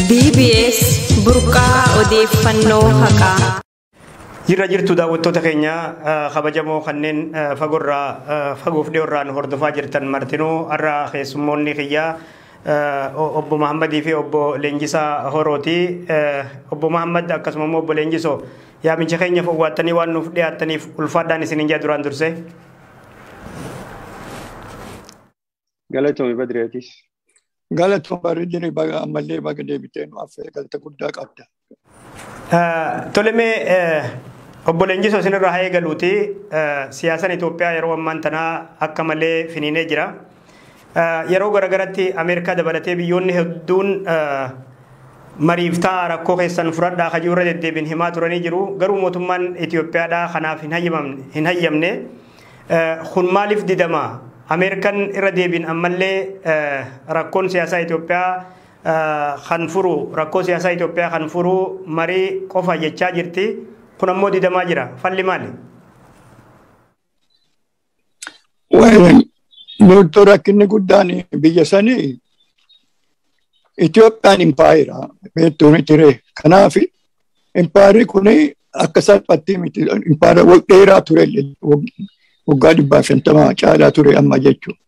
BBS burqaa odeeffannoo haqaa. Jirra jirtu daawwattoota keenya kabajamoo kanneen fagoorraa fagoof dhiyoorraa nu hordofaa jirtan martinuu har'a keessummoonni kiyyaa obbo Mahammadii fi obbo Leenjisaa Horooti. Obbo Mahammad akkasuma immoo obbo Leenjisoo yaamicha keenyaaf owwaattanii waan nuuf dhiyaattaniif ulfaadhaan isiniin jaa duraan dursee. Galatoomii Badriyaatiis. Galatoon bareedina baga ammallee baga deebitee nu affee galata guddaa qabda. Tole mee obbo Leenjisoo isinirraa haa eegaluuti. Siyaasaan Itoophiyaa yeroo ammaan tanaa akka malee finiinee jira. Yeroo garagaratti Ameerikaa dabalatee biyyoonni hedduun mariif ta'a rakkoo keessan fudhadhaa kajuu irra deddeebiin himaa turanii jiru. Garuu mootummaan Itoophiyaadhaa kanaaf hin hayyamne. Kun maaliif didama? Ameerikaan irra deebiin ammallee rakkoon siyaasaa Itoophiyaa kan furu rakkoo siyaasaa Itoophiyaa kan furu marii qofa jechaa jirti. Kun ammoo didamaa jira. Falli maali? Nuti rakkinni guddaan biyya sanii Itoophiyaan impaayira beektuun ture. Kanaaf impaayirri kun akka salphatti miti impaayira dheeraa ture waggaa 150 caalaa ture amma jechuudha.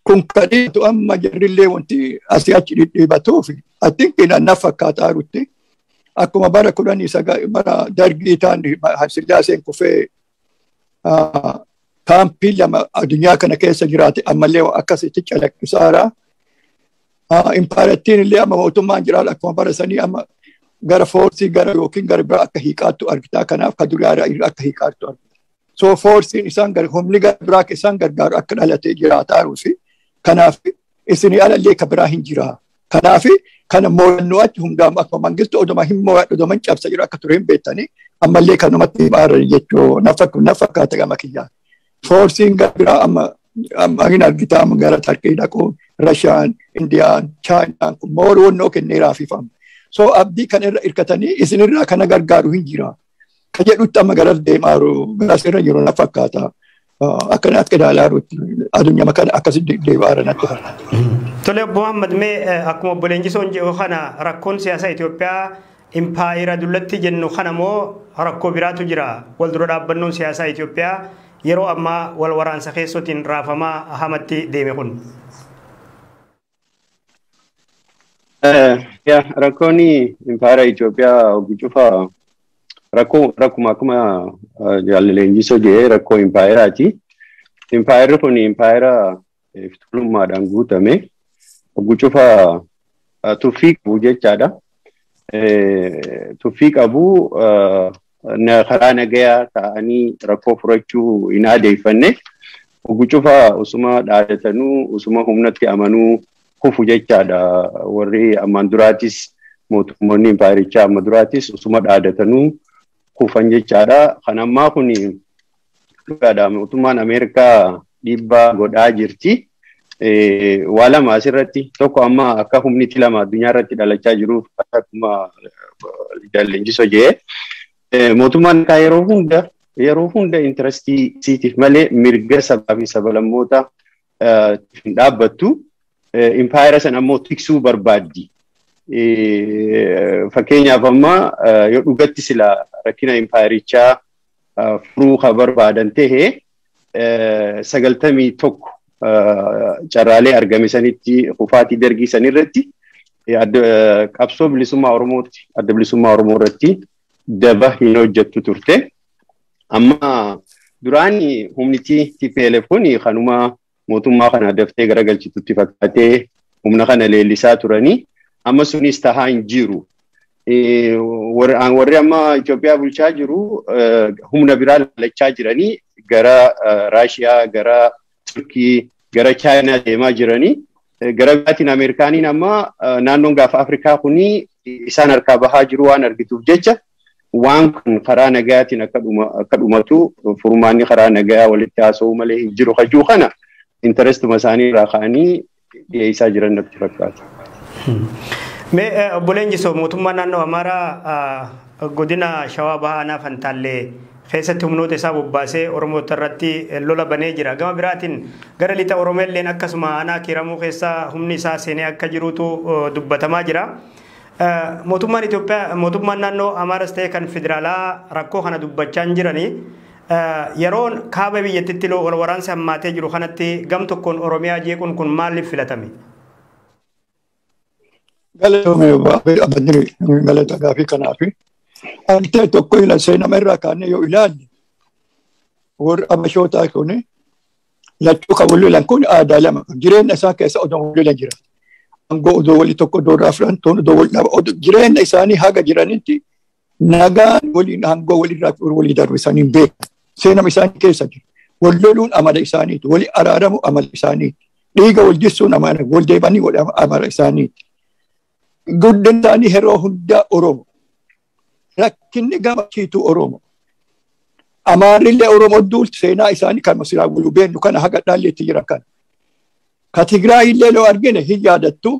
Kun kadhiitu amma jarrillee wanti asii achi dhidhiibatuuf ati na fakkaataa jirutti akkuma bara 19 bara dargii ta'an Sillaaseen kufee kaampii lama addunyaa kana keessa jiraate ammallee akkasitti calaqqisaara. Impaarattiin illee amma mootummaan jiraatu akkuma bara sanii amma gara foorsii gara yookiin gara biraa akka hiiqaattu argita. Kanaaf ka duraa akka hiiqaattu argita. So foorsiin isaan humni gara biraa isaan gargaaru akka dhalatee jiraataa fi kanaaf isinii alallee ka biraa hin jiraa. Kanaaf kana mo'annoo achi hundaa'u akkuma mangistu oduma hin mo'adhu oduma hin cabsa jiru akka ture hin beektanii ammallee kanumatti himaaran jechuu na fakkaata gama kiyyaa. Foorsiin gara biraa amma hin argita amma gara Tarkii dhaquu Rashaan, Indiyaan, Chaayinaan kun mooronnoo kenneeraafifama. So abdii kana irra hirkatanii isinirraa kana gargaaru hin jira. Ka jedhutti amma garas deemaa jiru garas irra jiru na fakkaata. Akkana akka ilaalaa jirutti addunyaa kana akkasitti deemaa jira natti fakkaata. Tole obbo Muhammad mee akkuma obbo Leenjisoon jedhu kana rakkoon siyaasaa Itoophiyaa impaayira dullatti jennu kana moo rakkoo biraatu jira wal dura dhaabbannoon siyaasaa Itoophiyaa yeroo ammaa wal waraansa keessootiin raafamaa hamatti deeme kun? Rakkoon impaayera Itoophiyaa hoggu cufa rakkuma akkuma Jaalli Leenjisoo jedhee rakkoo impaayeraati. Impaayerri kun impaayera fitulummaadhaan guutame hoggu cufa tuffii qabu jechaadha. Tuffii qabu karaa nagayaa ta'anii rakkoo furachuu hin adeeffanne. Hoggu cufa usuma dhaadatanuu usuma humnatti amanuu kufu jechaadha. Warri ammaan duraatis mootummoonni impaayerichaa amma duraatis usuma dhaadatanuu kufan jechaadha. Kan ammaa kun dhugaadha. Mootummaan Ameerikaa dhiibbaa godhaa jirti. Waa lama asirratti tokko amma akka humniti lama addunyaa irratti dhalachaa jiruuf akkuma Leenjisoo jedhee mootummaan akka yeroo hunda intarestii isiitiif malee mirga sabaa fi sablammoota hin dhaabbattu. Impaayera sana ammoo tiksuu barbaaddi. Fakkeenyaaf amma yoo dhugatti sila rakkina impaayerichaa furuu kan barbaadan ta'e 91 carraalee argame sanitti kufaatii dargii sanirratti qabsoo bilisummaa Oromootti adda bilisummaa Oromoo irratti daba hin hojjettu turte. Amma duraan humniti TPLF kun kanuma mootummaa kana daftee garagalchitutti fakkaatee humna kana leellisaa turanii amma sunis tahaa hin jiru. Warri amma Itoophiyaa bulchaa jiru humna biraa lallachaa jiranii gara Raashiyaa, gara Turkii, gara Chaayinaa deemaa jiranii. Gara biraatiin Ameerikaaniin amma naannoon gaafa Afrikaa kuni isaan harkaa bahaa jiru waan argituuf jecha waan kun karaa nagayaatiin akka dhumatu furmaanni karaa nagayaa walitti haasa'uu malee hin jiru hajuu kana intarestuma isaanii irraa ka'anii dhiyeessaa jiran natti fakkaata. Mee obbo Leenjisoo mootummaa naannoo Amaaraa godina Shawaa Bahaa Aanaa Fantaallee keessatti humnoota isaa bobbaasee Oromoota irratti lola banee jira. Gama biraatiin gara lixa Oromeelleen akkasuma aanaa Kiiramuu keessa humni isaa seenee akka jirutu dubbatamaa jira. Mootummaan Itoophiyaa mootummaan naannoo Amaaras ta'e kan federaalaa rakkoo kana dubbachaa hin jiranii. Yeroon kaaba biyyattiitti wal waraansi hammaatee jiru kanatti gam tokkoon Oromiyaa jeequun kun maaliif filatame? Galatoomee Badri galata gaafii kanaafi. Ante tokko ila seenama irraa kaanee yoo ilaalle warri abashootaa kun lachuu kan wal lolan kun aadaa lama qabu. Jireenya isaa keessa odoo wal lolan jira. Aangoo odoo walii tokko odoo irraa fudhan toon odoo wal dhaba. Jireenya isaanii haga jiranitti nagaan waliin aangoo walirraa walii darbu isaanii hin beekan. Seenama isaanii keessa jiru. Wal loluun amala isaaniiti. Wali araaramu amala isaaniiti. Dhiiga wal jissuun amala wal deebanii amala isaaniiti. Guddin isaanii yeroo hundaa Oromo. Rakkinni gama kiituu Oromo. Amaarrillee Oromoo duulti seenaa isaanii kan silaa waluu beennu kana haga dhaalleetti jiran kana. Ka Tigraayillee yoo argine hin yaadattu.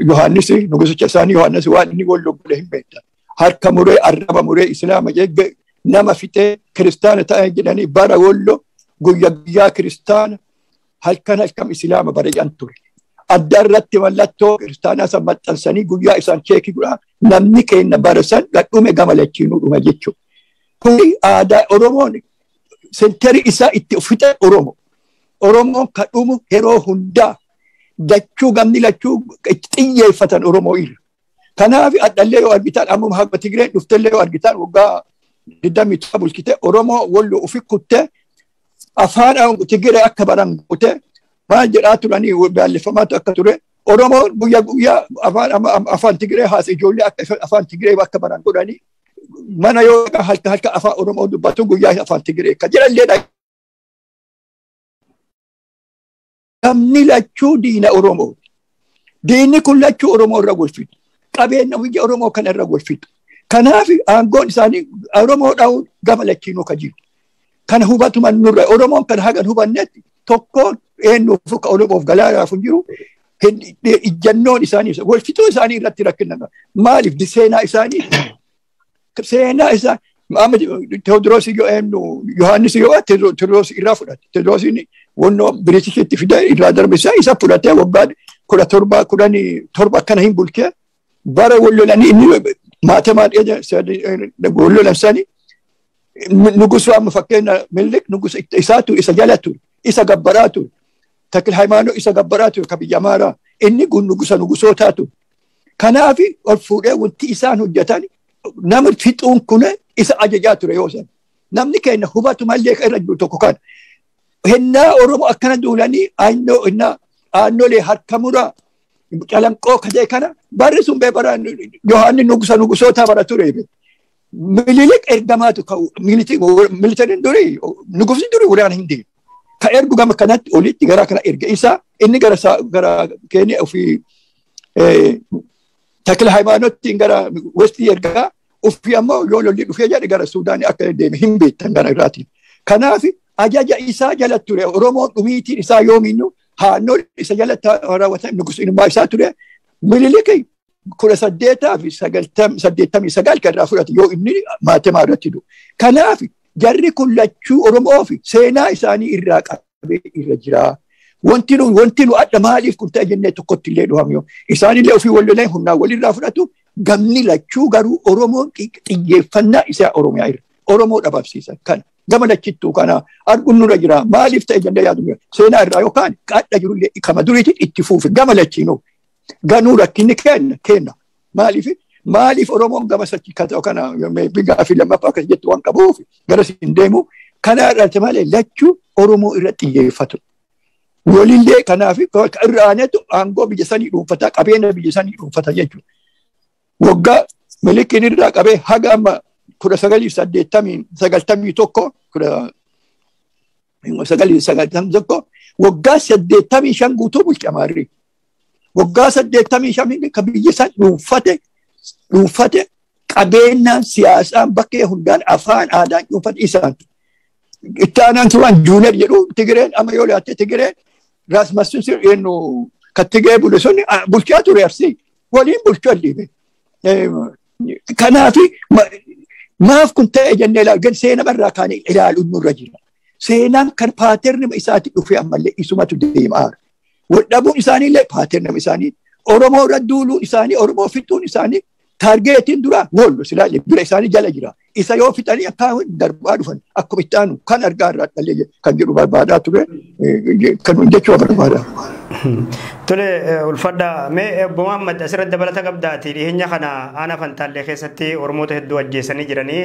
Yohaannis nugusicha isaanii Yohaannis waan inni wal godhe hin beektan. Harka muree arraba muree Islaama jee nama fixee kiristaana ta'e jedhanii bara wollo guyya guyyaa kiristaana halkan halkan Islaama bara jedhan ture. Adda irratti mallattoo kiristaanaa san maxxansanii guyyaa isaan cheekii godhaa namni keenya bara san gadhume gama lachiinuu dhuma jechuudha. Kuni aadaa Oromoon senterii isaa itti fixe Oromo. Oromoon kan dhumu yeroo hundaa dachuu gamni lachuu itti xiyyeeffatan Oromoo irra. Kanaaf addallee yoo argitan ammuma haqa Tigreen dhuftellee yoo argitan waggaa 27 bulchite Oromoo wallo ofi kuttee afaan Tigree akka baran gootee maal jedhaa turanii baalleffamaatu akka ture Oromoo guyyaa guyyaa afaan Tigree haasa ijoollee akka afaan Tigree akka baran godhanii mana yoo halka halka afaan Oromoo dubbatu guyyaa afaan Tigree akka jedhallee Namni lachuu diina Oromoo. Diinni kun lachuu Oromoo irra golfitu. Qabeenya biyya Oromoo kana irra golfitu. Kanaaf aangoon isaanii Oromoo dha'uun gama lachiinuu ka jiru. Kana hubatuma nurra Oromoon kana hagan hubannetti tokkoon eenyuuf ka Oromoof galaanaaf hin jiru. Ijjannoon isaanii golfituu isaanii irratti rakkina. Maaliif seenaa isaanii seenaa isaa amma Teewodiroos yoo eenyu Yohaannis yoo Teewodiroos irraa fudhate. Teewodiroosiin wannoo Biritishitti fide irraa darbe isaa isa fudhatee waggaa 17 17 akkana hin bulchee bara wal lolanii inni maatamaa wal lolan sani Nugusu amma fakkeenya Minilik nugusa isaatu isa jala ture. Isa gabbaraa ture. Takil Hayimaanoo isa gabbaraa ture ka biyya Amaaraa. Inni kun nugusa nugusootaa ture. Kanaaf ol fuudhee wanti isaan hojjetan nama fixuun kun isa ajajaa ture yoo san. Namni keenya hubatu malee irra jiru tokko kana. Hennaa Oromoo akkana duulanii aannolee harka muraa calanqoo kadee kana barri sun bee bara Yohaanni nugusa nugusootaa bara ture. Minilik ergamaatu ka'u militariin durii nugusni durii waraana hin deemu. Ka ergu gama kanatti olitti gara kana erga isaa inni gara gara keenya ofii Takila Hayimaanoottiin gara Westii ergaa ofii ammoo yoo lolli dhufee jedhe gara Suudaanii akka deeme hin beektan gara irraatiin. Kanaaf ajaja isaa jala ture Oromoon dhumiitiin isaa yoomiyyuu haannoo isa jalatti raawwatan nugusummaa isaa ture. Minilik 1889 kan irraa fudhate yoo inni maatamaa irratti du'u. Kanaaf jarri kun lachuu Oromoo fi seenaa isaanii irraa qabee irra jira. Wanti nu adda maaliif kun ta'e jennee tokkotti illee dhufamu. Isaanillee ofii wal lolan humnaan walirraa fudhatu gamni lachuu garuu Oromoon xiyyeeffannaa isaa Oromiyaa irra. Oromoo dhabamsiisan kana. Gama lachittuu kana arguun nurra jira. Maaliif ta'e jennee yaadu seenaa irraa yookaan qadha jirullee kama duriitiin itti fuufe gama lachiinuu. Ganuu rakkinni kenna. Maaliif Oromoon gama sachi kana gaaffii lammaffaa akkas jettu waan qabuuf gara siin deemu kana irratti malee lachuu Oromoo irra xiyyeeffatu. Walillee kanaaf irra aanetu aangoo biyya sanii dhuunfata qabeenya biyya sanii dhuunfata jechuudha. Waggaa Minilikiin irraa qabee haga amma 1991 1991 waggaa 85 guutuu bulche Amaarri. Waggaa 85 kan biyya san dhuunfate qabeenyaan siyaasaan bakkee hundaan afaan aadaan dhuunfate isaan. Itti aanaan turan juuner jedhu Tigireen amma yoo laatte Tigireen Raas Massun eenyu kan Tigiree bule sun bulchaa ture Arsii waliin bulchaa dhiibe. Kanaaf maaf kun ta'e jennee ilaalu seenaa irraa kaanee ilaaluun nurra jira. Seenaan kan paaterni isaatti dhufee ammallee isumatu deemaa. Wal dhabuun isaaniillee paaterni isaanii Oromoo irra duuluun isaanii Oromoo fixuun isaanii taargeetiin dura Wollo silaa bira isaanii jala jira. Isa yoo fixanii akka darbaa dhufan akkuma itti aanu kan argaa irraa dhallee kan jedhu barbaadaa ture kan jechuu barbaadaa. Tole ulfadha mee obbo Muhammad asirratti dabalata qabdaati dhiyeenya kana aanaa Fantaallee keessatti Oromoota hedduu ajjeesanii jiranii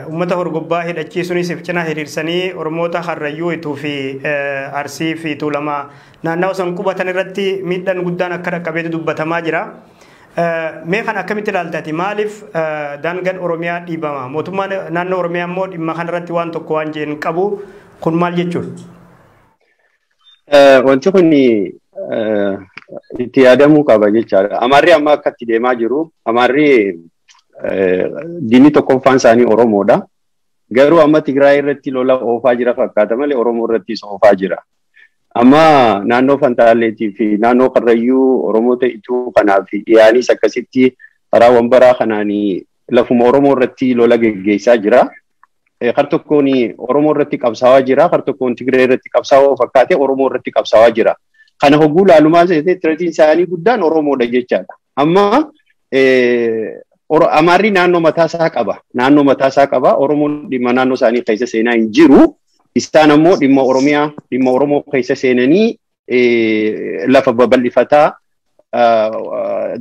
uummata horgobbaa hidhachiisuunis if cinaa hiriirsanii Oromoota Harrayyuu Ituu fi Arsii fi Tuulamaa naannawa san qubatan irratti miidhaan guddaan akka dhaqqabeetu dubbatamaa jira. Mee kan akkamitti ilaaltaati? Maaliif daangaan Oromiyaa dhiibama? Mootummaan naannoo Oromiyaa immoo dhimma kanarratti waan tokko waan jeen qabu kun maal jechuudha? Wanti kun itti yaadamuu qaba jechaadha. Amaarri amma akka itti deemaa jiru, Amaarri diinni tokkoffaan isaanii Oromoodha. Garuu amma Tigraay irratti lola oofaa jira fakkaata malee Oromoo irrattis oofaa jira. Amma naannoo Fantaalleetii fi naannoo Karrayyuu Oromoota Ituu kanaa fi dhiyaanis akkasitti karaa wambaraa kanaan lafuma Oromoo irratti lola geggeessaa jira. Kar tokkoon Oromoo irratti qabsaawaa jira, kar tokkoon Tigree irratti qabsaawaa fakkaatee Oromoo irratti qabsaawaa jira. Kana hogguu laalumaa tireetiin isaanii guddaan Oromoodha jechaadha. Amma Amaarri naannoo mataasaa qaba. Naannoo mataasaa qaba. Oromoon dhimma naannoo isaanii keessa seenaa hin jiru. Isaan ammoo dhimma Oromiyaa, dhimma Oromoo keessa seenanii lafa babal'ifataa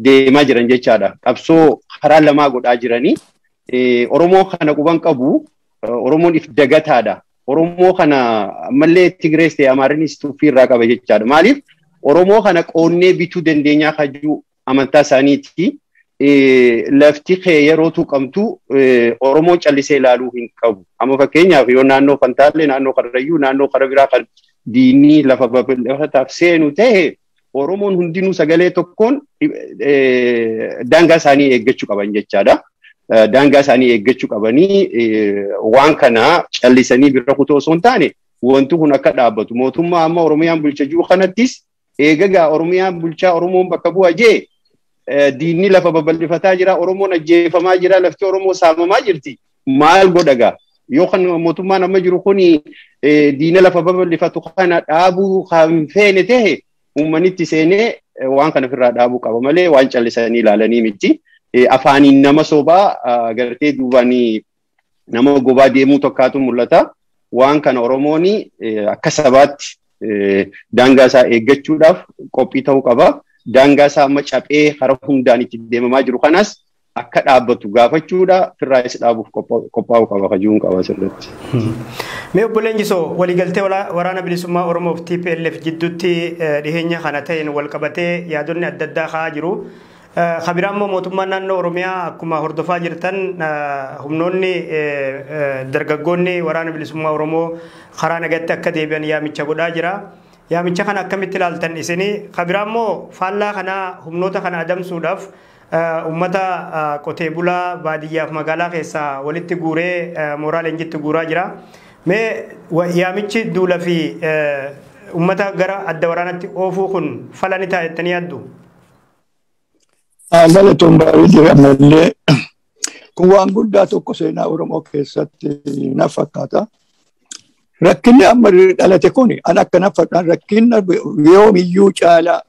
deemaa jiran jechaadha. Qabsoo karaa lamaa godhaa jiranii. Oromoo kana quban qabu. Oromoon if dagataadha. Oromoo kana ammallee Tigrees ta'e Amaarinis tuffii irraa qaba jechaadha. Maaliif Oromoo kana qoonnee bituu dandeenyaa kajuu amantaa isaaniiti. Lafti kee yeroo tuqamtu Oromoon callisee ilaaluu hin qabu. Amma fakkeenyaaf yoo naannoo Fantaallee, naannoo Karrayyuu, naannoo kara biraa kan diinni lafa babal'ifataaf seenu ta'e Oromoon hundinuu sagalee tokkoon daangaa isaanii eeggachuu qaban jechaadha. Daangaa isaanii eeggachuu qabanii waan kana callisanii bira kutoo osoo hin taane wanti kun akka dhaabbatu. Mootummaa amma Oromiyaan bulchaa jiru kanattis eegagaa Oromiyaan bulchaa Oromoon bakka bu'a jee diinni lafa babal'ifataa jira, Oromoon ajjeefamaa jira, lafti Oromoo saamamaa jirti. Maal godhagaa? Yoo kan mootummaan amma jiru kun diina lafa babal'ifatu kana dhaabuu kan feene ta'e uummannitti seenee waan kana ofirraa dhaabuu qaba malee waan callisanii ilaalanii miti. Afaaniin nama sobaa gartee duubaan Nama gobaa deemuu tokkaatu mul'ata. Waan kana Oromoon akka sabaatti daangaa isaa eeggachuudhaaf qophii ta'uu qaba. Daangaa isaa amma caphee karaa hundaan itti deemamaa jiru kanas akka dhaabbatu gaafachuudha firraa isa dhaabuuf qophaa'uu qaba kajuun qaba sirriitti. Mee obbo Leenjisoo waliigaltee waraana bilisummaa Oromoo fi TPLF jidduutti dhiheenya kana ta'een wal qabatee yaadonni adda addaa ka'aa jiru. Kabiraa immoo mootummaan naannoo Oromiyaa akkuma hordofaa jirtan humnoonni dargaggoonni waraana bilisummaa Oromoo karaa nagaatti akka deebi'an yaamicha godhaa jira. Yaamicha kana akkamitti ilaaltan isinii? Kabiraa immoo faallaa kanaa humnoota kana adamsuudhaaf uummata qotee bulaa baadiyyaaf magaalaa keessaa walitti guuree mooraa leenjitti guuraa jira. Mee yaamichi duula fi uummata gara adda waraanatti oofuu kun fala ni ta'a jettanii yaaddu? Galatoon baarii jira ammallee kun waan guddaa tokko seenaa Oromoo keessatti na fakkaata. Rakkinni amma dhalate kun an akka na fakkaatan rakkinna yoomiyyuu caalaa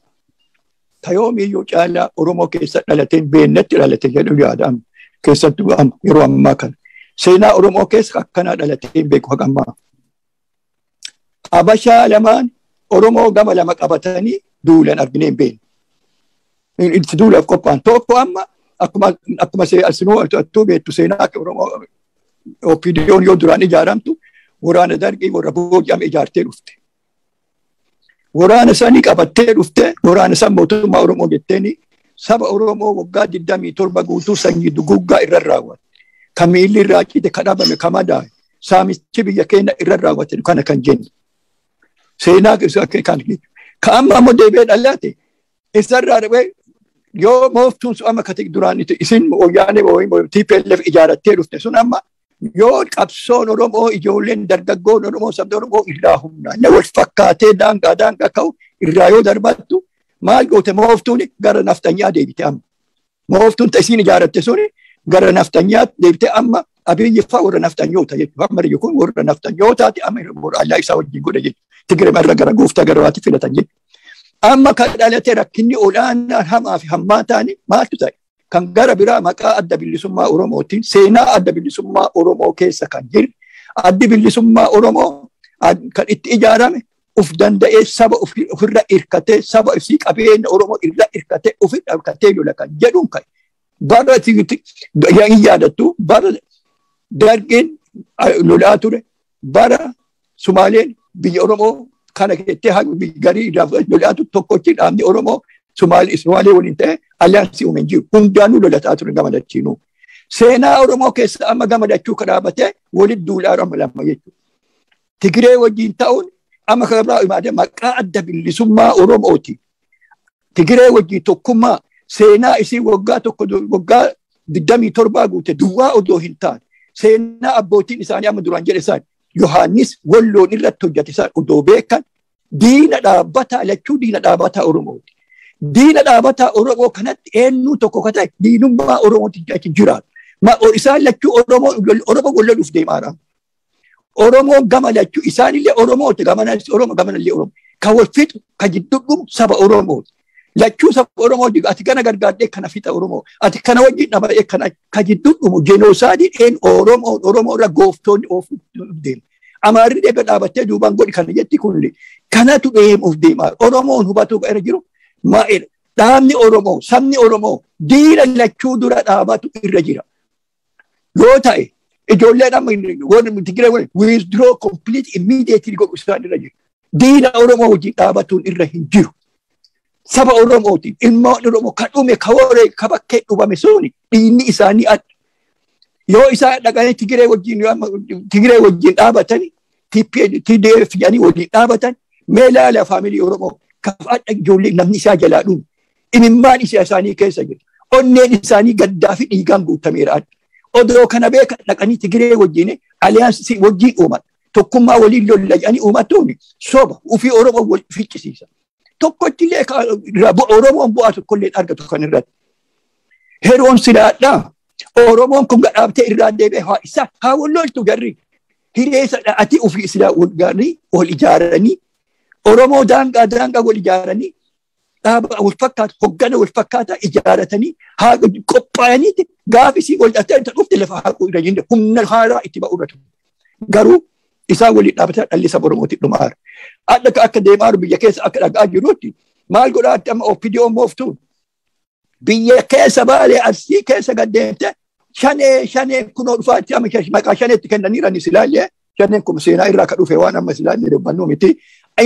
ta yoomiyyuu caalaa Oromoo keessa dhalateen beennatti dhalate jedhu yaada amma keessattuu amma yeroo ammaa kana. Seenaa Oromoo keessa akkanaa dhalatee beeku haqa ammaa. Habashaa lamaan Oromoo gama lama qabatanii duulan arginee hin beeknu. Itti duulaaf qophaa'an tokko amma akkuma akkuma asinuu attuu beektu seenaa Oromoo OPDO'n yoo duraan ijaaramtu waraana dargii warra booji'ame ijaartee dhufte. Waraana sanii qabattee dhufte waraana san mootummaa Oromoo jetteeni saba Oromoo waggaa 27 guutuu sanyii duguggaa irra raawwatte. Kan miilli irraa cite kan dhabame kan madaa'e saamichi biyya keenya irra raawwate kana kan jennu. Seenaa kan ka amma ammoo deebi'ee dhalate isarraa dhaqee yoo mooftuun sun amma kati duraan isin wayyaanee TPLF ijaarattee dhufte sun amma yoo qabsoon Oromoo ijoolleen dargaggoon Oromoo sabni Oromoo irraa humnaan wal fakkaatee daangaa daangaa ka'u irraa yoo darbattu maal goote mooftuun gara naftanyaa deebite amma. Mooftuun isiin ijaaratte suni gara naftanyaa deebite amma Abiyyi fa'aa warra naftanyoota jechuudha. Amma kun warra naftanyootaati amma warra allaa isaa wajjin godhe jechuudha. Tigiree irra gara gooftaa gara waati filatan jechuudha. Amma kan dhalate rakkinni olaanaan hamaa fi hammaa ta'ani maaltu ta'e? Kan gara biraa maqaa adda bilisummaa Oromootiin seenaa adda bilisummaa Oromoo keessa kan jiru addi bilisummaa Oromoo kan itti ijaarame uf danda'ee saba ofirra hirkatee saba ifii qabeenya Oromoo irra hirkatee ofirra hirkatee lola kan jedhuun ka'e. Bara hin yaadattu bara dargiin lolaa ture bara Sumaaleen biyya Oromoo kana jettee garii lolaa ture tokkochi dhaabni Oromoo Sumaalee waliin ta'e alliaansii uume jiru. Hundaanuu lolataa ture gama lachiinuu. Seenaa Oromoo keessa amma gama lachuu kan dhaabatee walitti duulaa amma lama jechuudha. Tigiree wajjin ta'uun amma kan biraa imaadee maqaa adda bilisummaa Oromooti. Tigiree wajjin tokkummaa seenaa isii waggaa tokko waggaa 27 guute duwwaa odoo hin taane seenaa abbootiin isaanii amma duraan jedhe isaan Yohaannis walloon irratti hojjete isaan odoo beekan diina dhaabbataa lachuu diina dhaabbataa Oromooti. Diina dhaabbataa Oromoo kanatti eenyu tokko ka ta'e diinummaa Oromooti achi jiraatu. Isaan lachuu Oromoo Oromoo wallooluuf deemaara. Oromoo gama lachuu isaanillee Oromooti gamanas Oromoo gamanallee Oromoo. Kan wal fixu kan jidduu dhumu saba Oromooti. Lachuu saba Oromoo ati kana gargaardee kana fixa Oromoo ati kana wajjin dhaba'ee kana ka jidduu dhumu jenosaadiin een Oromoo Oromoo irra gooftoonni oofuuf deema. Amaarri deega dhaabattee duubaan godhi kana jetti kunillee kanatu deemuuf deema. Oromoon hubatu irra jiru maa'edha. Dhaabni Oromoo sabni Oromoo diina lachuu dura dhaabatu irra jira. Yoo ta'e ijoolleen amma warri Tigiree waliin withdraw complete immediately godhu isaan irra jiru. Diina Oromoo wajjin dhaabatuun irra hin jiru. Saba Oromootiin ilmaan Oromoo kan dhume ka waree ka bakkee dhumame suni dhiinni isaanii adda. Yoo isaan dhaqanii Tigiree wajjin Tigiree wajjin dhaabatanii TDF jedhanii wajjin dhaabatan mee ilaala faamilii Oromoo ka adda ijoollee namni isaa jalaa dhume imimmaan isaa isaanii keessa jiru. Onneen isaanii gaddaa fi dhiigaan guutameera adda. Odoo kana beekan dhaqanii Tigiree wajjin aliyaansii wajjin uuman tokkummaa waliin lolla jedhanii uummatuun soba ofii Oromoo wal ficcisiisa. Tokkotti illee Oromoon bu'aa tokkollee argatu kan irratti. Heroon silaadhaa Oromoon kun gadhaabtee irraa deebi'ee haa isa haa wal loltu garri. Hireessa ati ofii silaa wal garri wal ijaaranii Oromoo daangaa daangaa wal ijaaranii Dhaaba wal fakkaatu hoggana wal fakkaataa ijaaratanii haa qophaa'aniiti gaafisii wal dhabdee dhufte lafa haquu irra jinde humna haaraa itti ba'uu irra. Garuu isaan waliin dhaabbataa dhalli saba Oromootiif dhumaara. Adda akka deemaa biyya keessa akka dhagaa jirutti maal godhaatti amma OPDO mooftuun biyya keessa Baalee Arsii keessa gad deemte shanee shanee kunoo dhufaatti amma maqaa shaneetti kennaniiran isilaallee shaneen kun seenaa irraa ka dhufe waan amma isilaallee dubbannu miti.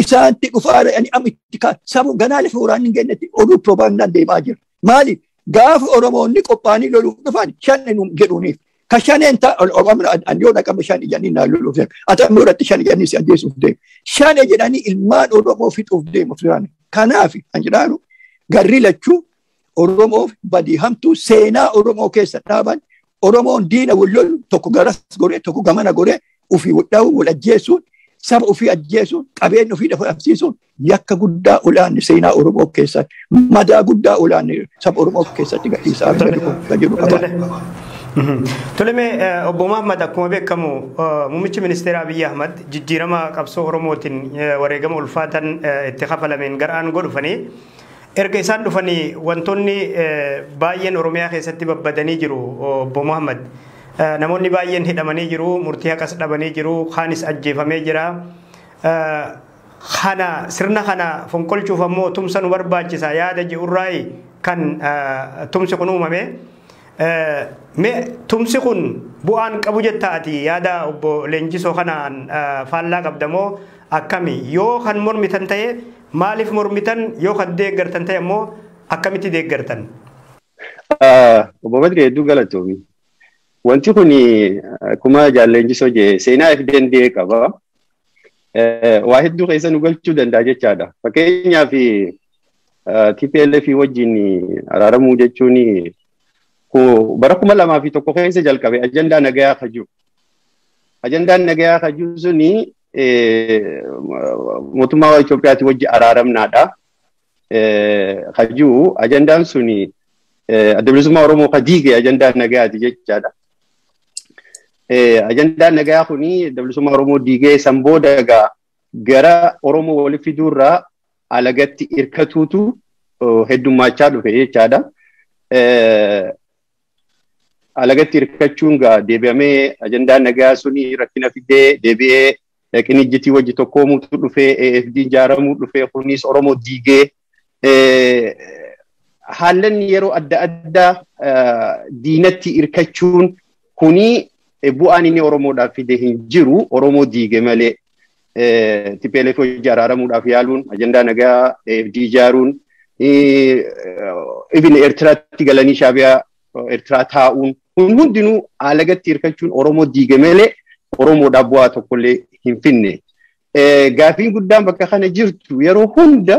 Isaanti dhufaara ani amma itti sabu ganaa lafa waraanni hin geenyetti oduu piroopagandaan deemaa jira. Maali gaafa Oromoonni qophaa'anii loluuf dhufan shanee nu jedhuuniif. Ka shaneen ta'a yoo dhaqame shan jedhanii naan loluuf deemu. Ati amma irratti shan jedhanii si ajjeesuuf deemu. Shane jedhanii ilmaan Oromoo fixuuf deemu turan. Kanaaf kan jedhaanu garri lachuu Oromoof badii hamtuu seenaa Oromoo keessa dhaaban Oromoon diina wal lolu tokko garas goree tokko gamana goree ofii wal dha'uun wal ajjeesuun saba ofii ajjeesuun qabeenya ofii dhabamsiisuun yakka guddaa olaanne seenaa Oromoo keessatti madaa guddaa olaanne saba Oromoo keessatti gadhiisaa jedhu qaba. Tole obbo Muhammad akkuma beekamu muummichi ministeera Abiyyi Ahmad jijjiirama qabsoo Oromootiin wareegama ulfaatan itti kafalameen gara aangoo dhufanii erga isaan dhufanii wantoonni baay'een Oromiyaa keessatti babbadanii jiru obbo Muhammad. Namoonni baay'een hidhamanii jiru, murtii haqas dhabanii jiru, kaanis ajjeefamee jira. Kana sirna kana fonqolchuuf ammoo tumsa nu barbaachisa yaada ji'urraayi kan tumsi kun uumame. Mee tumsi kun bu'aan qabu jetta ati yaada obbo Leenjisoo kanaan faallaa qabdamoo akkami yoo kan mormitan ta'e maaliif mormitan yoo kan deeggartan ta'e ammoo akkamitti deeggartan? Obbo Badri hedduu galatoomi. Wanti kun akkuma Jaal Leenjisoo jedhe seenaa if danda'e qaba. Waa hedduu keessa nu galchuu danda'a jechaadha. Fakkeenyaaf TPLF wajjin araaramuu jechuun bara 2001 keessa jalqabe ajandaa nagayaa kajuu. Ajandaan nagayaa kajuu suni mootummaa Itoophiyaati wajji araaramnaadha. Kajuu ajandaan suni adda bilisummaa Oromoo ka diige ajandaa nagayaati jechaadha. Ajandaan nagayaa kuni adda bilisummaa Oromoo diigee san booda egaa gara Oromoo walitti fiduurraa alagatti hirkatuutu heddummaachaa dhufe jechaadha. Alagatti hirkachuun gaa deebi'amee ajandaan nagayaa suni rakkina fidee deebi'ee qinijjitii wajji tokkoomuutu dhufee AFD ijaaramuu dhufee kunis Oromoo diigee haallan yeroo adda addaa diinatti hirkachuun kuni bu'aan inni Oromoodhaaf fide hin jiru Oromoo diige malee TPLF wajji araaramuudhaaf yaaluun ajandaa nagayaa AFD ijaaruun even Eertiraatti galanii Shaabiyaa Eertiraa taa'uun kun hundinuu alagatti hirkachuun Oromoo diige malee Oromoodhaaf bu'aa tokkollee hin finne. Gaafiin guddaan bakka kana jirtu yeroo hunda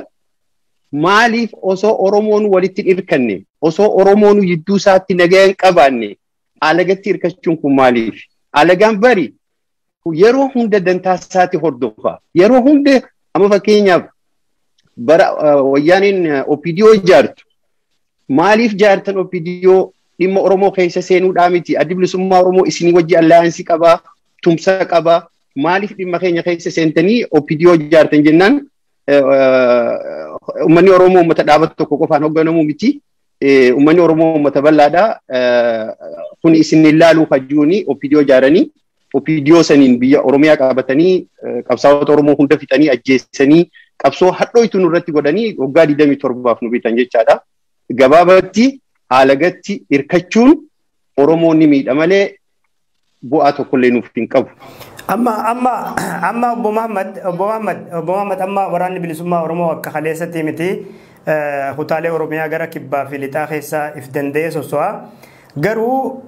maaliif osoo Oromoon walitti hirkanne osoo Oromoon jidduu isaatti nagaa hin qabaanne alagatti hirkachuun kun maaliif? Alagaan bari yeroo hunda dantaa isaatti hordofa. Yeroo hunda amma fakkeenyaaf bara wayyaaniin OPDO ijaartu maaliif ijaartan OPDO dhimma Oromoo keessa seenuudhaa miti addi bilisummaa Oromoo isinii wajji allaayansii qabaa tumsa qabaa maaliif dhimma keenya keessa seentanii OPDO ijaartan jennaan uummanni Oromoo uummata dhaabatu tokko qofaan hoogganamuu miti. Uummanni Oromoo uummata bal'aadha. Kun isin ilaaluu kajuuni OPDO ijaaranii OPDO saniin biyya Oromiyaa qabatanii qabsaa'ota Oromoo hunda fixanii ajjeessanii qabsoo hadhooytu nurratti godhanii waggaa 27 nu bitan jechaadha. Gabaabatti alagatti hirkachuun Oromoon ni miidha malee bu'aa tokkollee nuuf hin qabu. Amma amma amma obbo Muhammad obbo Muhammad obbo Muhammad amma waraanni bilisummaa Oromoo akka kaleessatti miti kutaalee Oromiyaa gara kibbaa fi lixaa keessa if danda'ee soso'a. Garuu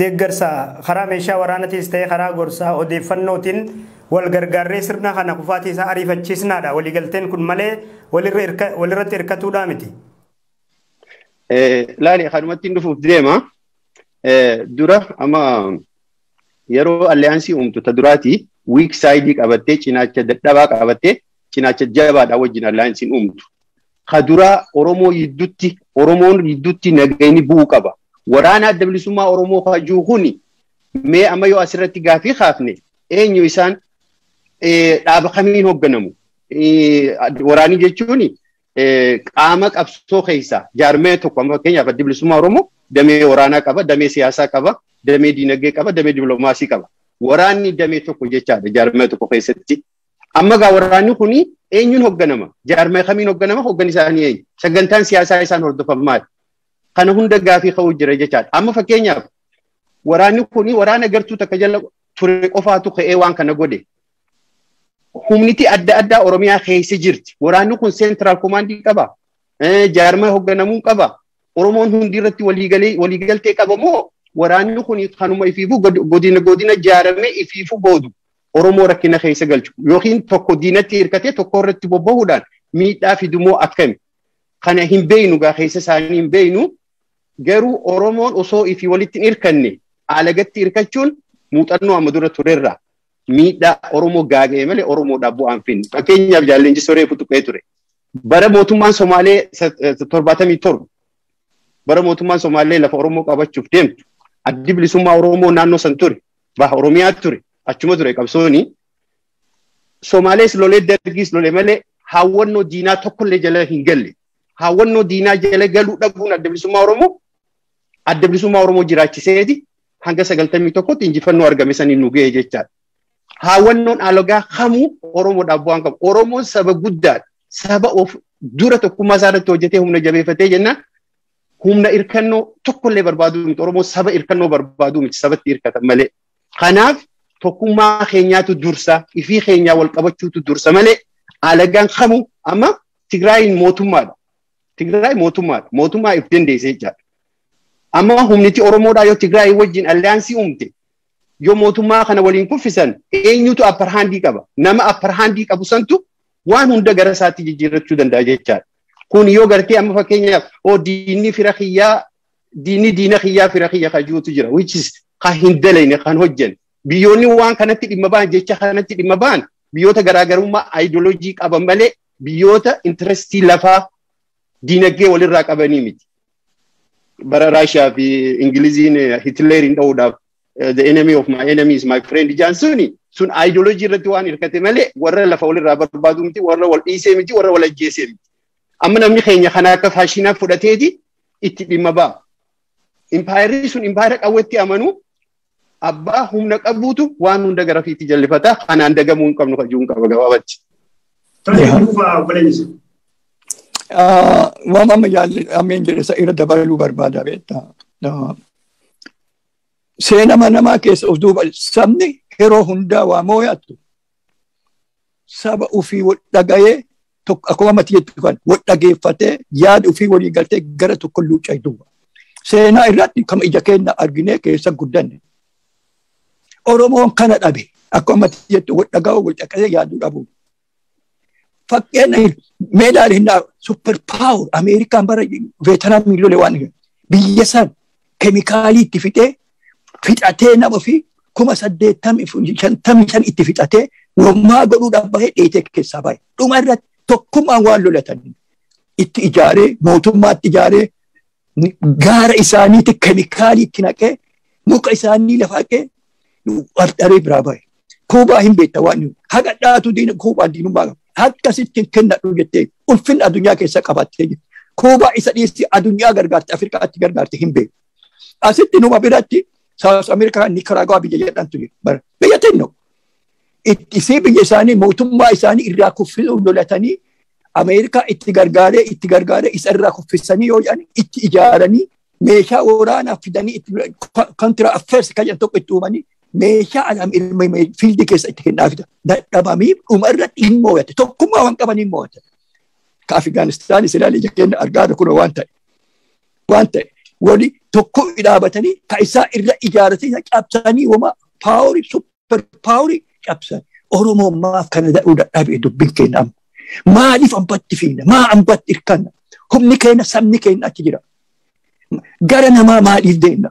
deeggarsa karaa meeshaa waraanaatiis ta'e karaa gorsaa odeeffannootiin wal gargaarree sirna kana kufaatii isaa ariifachiisnaadha. Waliigalteen kun malee walirratti hirkatuudhaa miti. Laali kanumatti dhufuuf deema. Dura amma yeroo alliyaansii uumtu ta duraati wiik saayidii qabattee cinaacha dadhabaa qabattee cinaacha jabaadhaa wajjin alliyaansiin uumtu. Ka duraa Oromoo gidduutti Oromoon gidduutti nagayni bu'uu qaba. Waraana adda bilisummaa Oromoo kajuu kuni mee amma yoo asirratti gaafii kaafne eenyu isaan dhaaba kamiin hoogganamu? Waraanii jechuun Qaama qabsoo keessaa jaarmee tokko amma fakkeenyaaf Adda Bilisummaa Oromoo damee waraanaa qaba, damee siyaasaa qaba, damee diinagdee qaba, damee dippiloomaasii qaba. Waraanni damee tokko jechaadha jaarmee tokko keessatti. Amma gaa waraanni kuni eenyuun hoogganama? Jaarmee kamiin hoogganama? Hoogganni isaanii eenyu? Sagantaan siyaasaa isaan hordofan maali? Kana hunda gaafii ka'uu jira jechaadha. Amma fakkeenyaaf waraanni kuni waraana gartuu takka jala ture qofaatu ka'ee waan kana godhe. Humniti adda addaa Oromiyaa keessa jirti. Waraanni kun central command qaba. Jaarmee hoogganamuu qaba. Oromoon hundi irratti waliigaltee qaba moo waraanni kun kanuma ifiifuu godina godina jaaramee ifiifuu boodu Oromoo rakkina keessa galchu yookiin tokko diinatti hirkatee tokko irratti bobbahuudhaan miidhaa fidumoo akkami? Kana hin beeynu gaa keessa isaanii hin beeynu, garuu Oromoon osoo ifii walitti hin hirkanne alagatti hirkachuun muuxannoo amma dura turerraa miidhaa Oromoo gaaga'e malee Oromoodhaaf bu'aan finne. Fakkeenyaaf Jaallenji Soree tuqee ture. Bara mootummaan Somaalee 77, bara mootummaan Somaalee lafa Oromoo qabachuuf deemtu, Addi Bilisummaa Oromoo naannoo san ture, baha Oromiyaa ture, achuma ture qabsooni. Somaalees lolee Dargiis lolee malee hawwannoo diinaa tokkollee jala hin galle. Hawwannoo diinaa jala galuu dhabuun Adda Bilisummaa Oromoo jiraachiseeti hanga 91tti injifannoo argame saniin nu ga'e jechaadha. Hawwannoon alagaa kamuu Oromoodhaaf bu'aan qabu. Oromoon saba guddaadha. Saba of dura tokkummaa isaa irratti hojjetee humna jabeeffatee jennaan humna hirkannoo tokkollee barbaaduu miti. Oromoon saba hirkannoo barbaaduu miti, sabatti hirkatan malee. Kanaaf tokkummaa keenyaatu dursa, ifii keenyaa wal qabachuutu dursa malee alagaan kamuu. Amma Tigraayin mootummaadha. Tigraay mootummaadha. Mootummaa if dandeessee jechaadha. Amma humniti Oromoodhaa yoo Tigraay wajjin alliance uumte, yoo mootummaa kana waliin kuffisan, eenyutu upper handii qaba? Nama upper handii qabu santu waan hunda gara isaatti jijjiirrachuu danda'a jechaadha. Kun yoo gartee amma fakkeenyaaf oo diinni fira kiyyaa, diinni diina kiyyaa fira kiyya kajuutu jira, which is kan hin dalayne kan hojjan. Biyyoonni waan kanatti dhimma ba'an, jecha kanatti dhimma ba'an, biyyoota garaagarummaa aayidoloojii qaban malee biyyoota interestii lafaa diinagdee walirraa qabanii miti. Bara Raashiyaa fi Ingiliziin Hitleeriin dha'uudhaaf "the enemy of my enemy is my friend" jaan suni sun aayidoloojii irratti waan hirkate malee warra lafa walirraa barbaadu miti, warra wal dhiisee miti, warra wal ajjeesee miti. Amma namni keenya kana akka faashinaa fudhateeti itti dhimma ba'a. Impaayerri sun impaayera qawwetti amanu, abbaa humna qabuutu waan hunda gara fiitti jallifata. Kanaan dagamuu hin qabnu kajuu hin qaba gabaabatti. Waan amma ammeen jedhe isa irra dabaluu barbaada beektaa. Seenama namaa keessa of duuba sabni yeroo hundaa waa moo'atu saba ofii wal dhagayee, akkuma mati jettu kan wal dhageeffatee yaada ofii walii galtee gara tokko luucaa duuba. Seenaa irratti kama ija keenya arginee keessa guddanne. Oromoon kana dhabe, akkuma mati jettu wal dhaga'uu, wal dhaqee yaaduu dhabu. Fakkeenya mee ilaali, hin super power Ameerikaan bara Veetanaam lole waan biyya san keemikaalii itti fixee fixatee, nama fi 85,055 itti fixatee wammaa godhuudhaaf bahee dheetee keessaa bahe. Dhuma irratti tokkummaan waan lolatan itti ijaaree, mootummaatti ijaaree, gaara isaaniitti keemikaalii itti naqee, muka isaanii lafa haqee dharee biraa bahe. Kuubaa hin beekta, waan haqa dhaatu diina Kuubaan diinummaa qaba. Akkasitti kennadhu jettee ulfinna addunyaa keessa qabattee jirti. Kuubaa isa dhiyeessi addunyaa gargaarte, Afrikaatti gargaarte hin beeku. Asitti numa biratti South America Nicaragua biyya jedhamtu jira. Biyya xinnoo. Isii biyya isaanii mootummaa isaanii irraa kuffisuuf lolatanii, Ameerikaa itti gargaaree itti gargaaree isa irraa kuffisanii yoo jedhan, itti ijaaranii meeshaa waraanaa fidanii, itti contra affairs kan jedhan tokko itti uumanii, meeshaa alam field keessa itti kennaa fida. Dadhabamii dhuma irratti hin moo'ate. Tokkummaa waan qaban hin moo'ate. Ka Afgaanistaan ilaali, ija keenya argaa kun waan ta'e. Waan ta'e. Wali tokko dhaabatanii ka isaa irra ijaaratanii cabsanii wama powerii, super powerii cabsan. Oromoon maaf kana dadhuu dadhabe? Dubbiin keenya amma? Maaliif ambatti fiina? Maa ambatti hirkanna? Humni keenya, sabni keenya achi jira. Gara namaa maaliif deemna?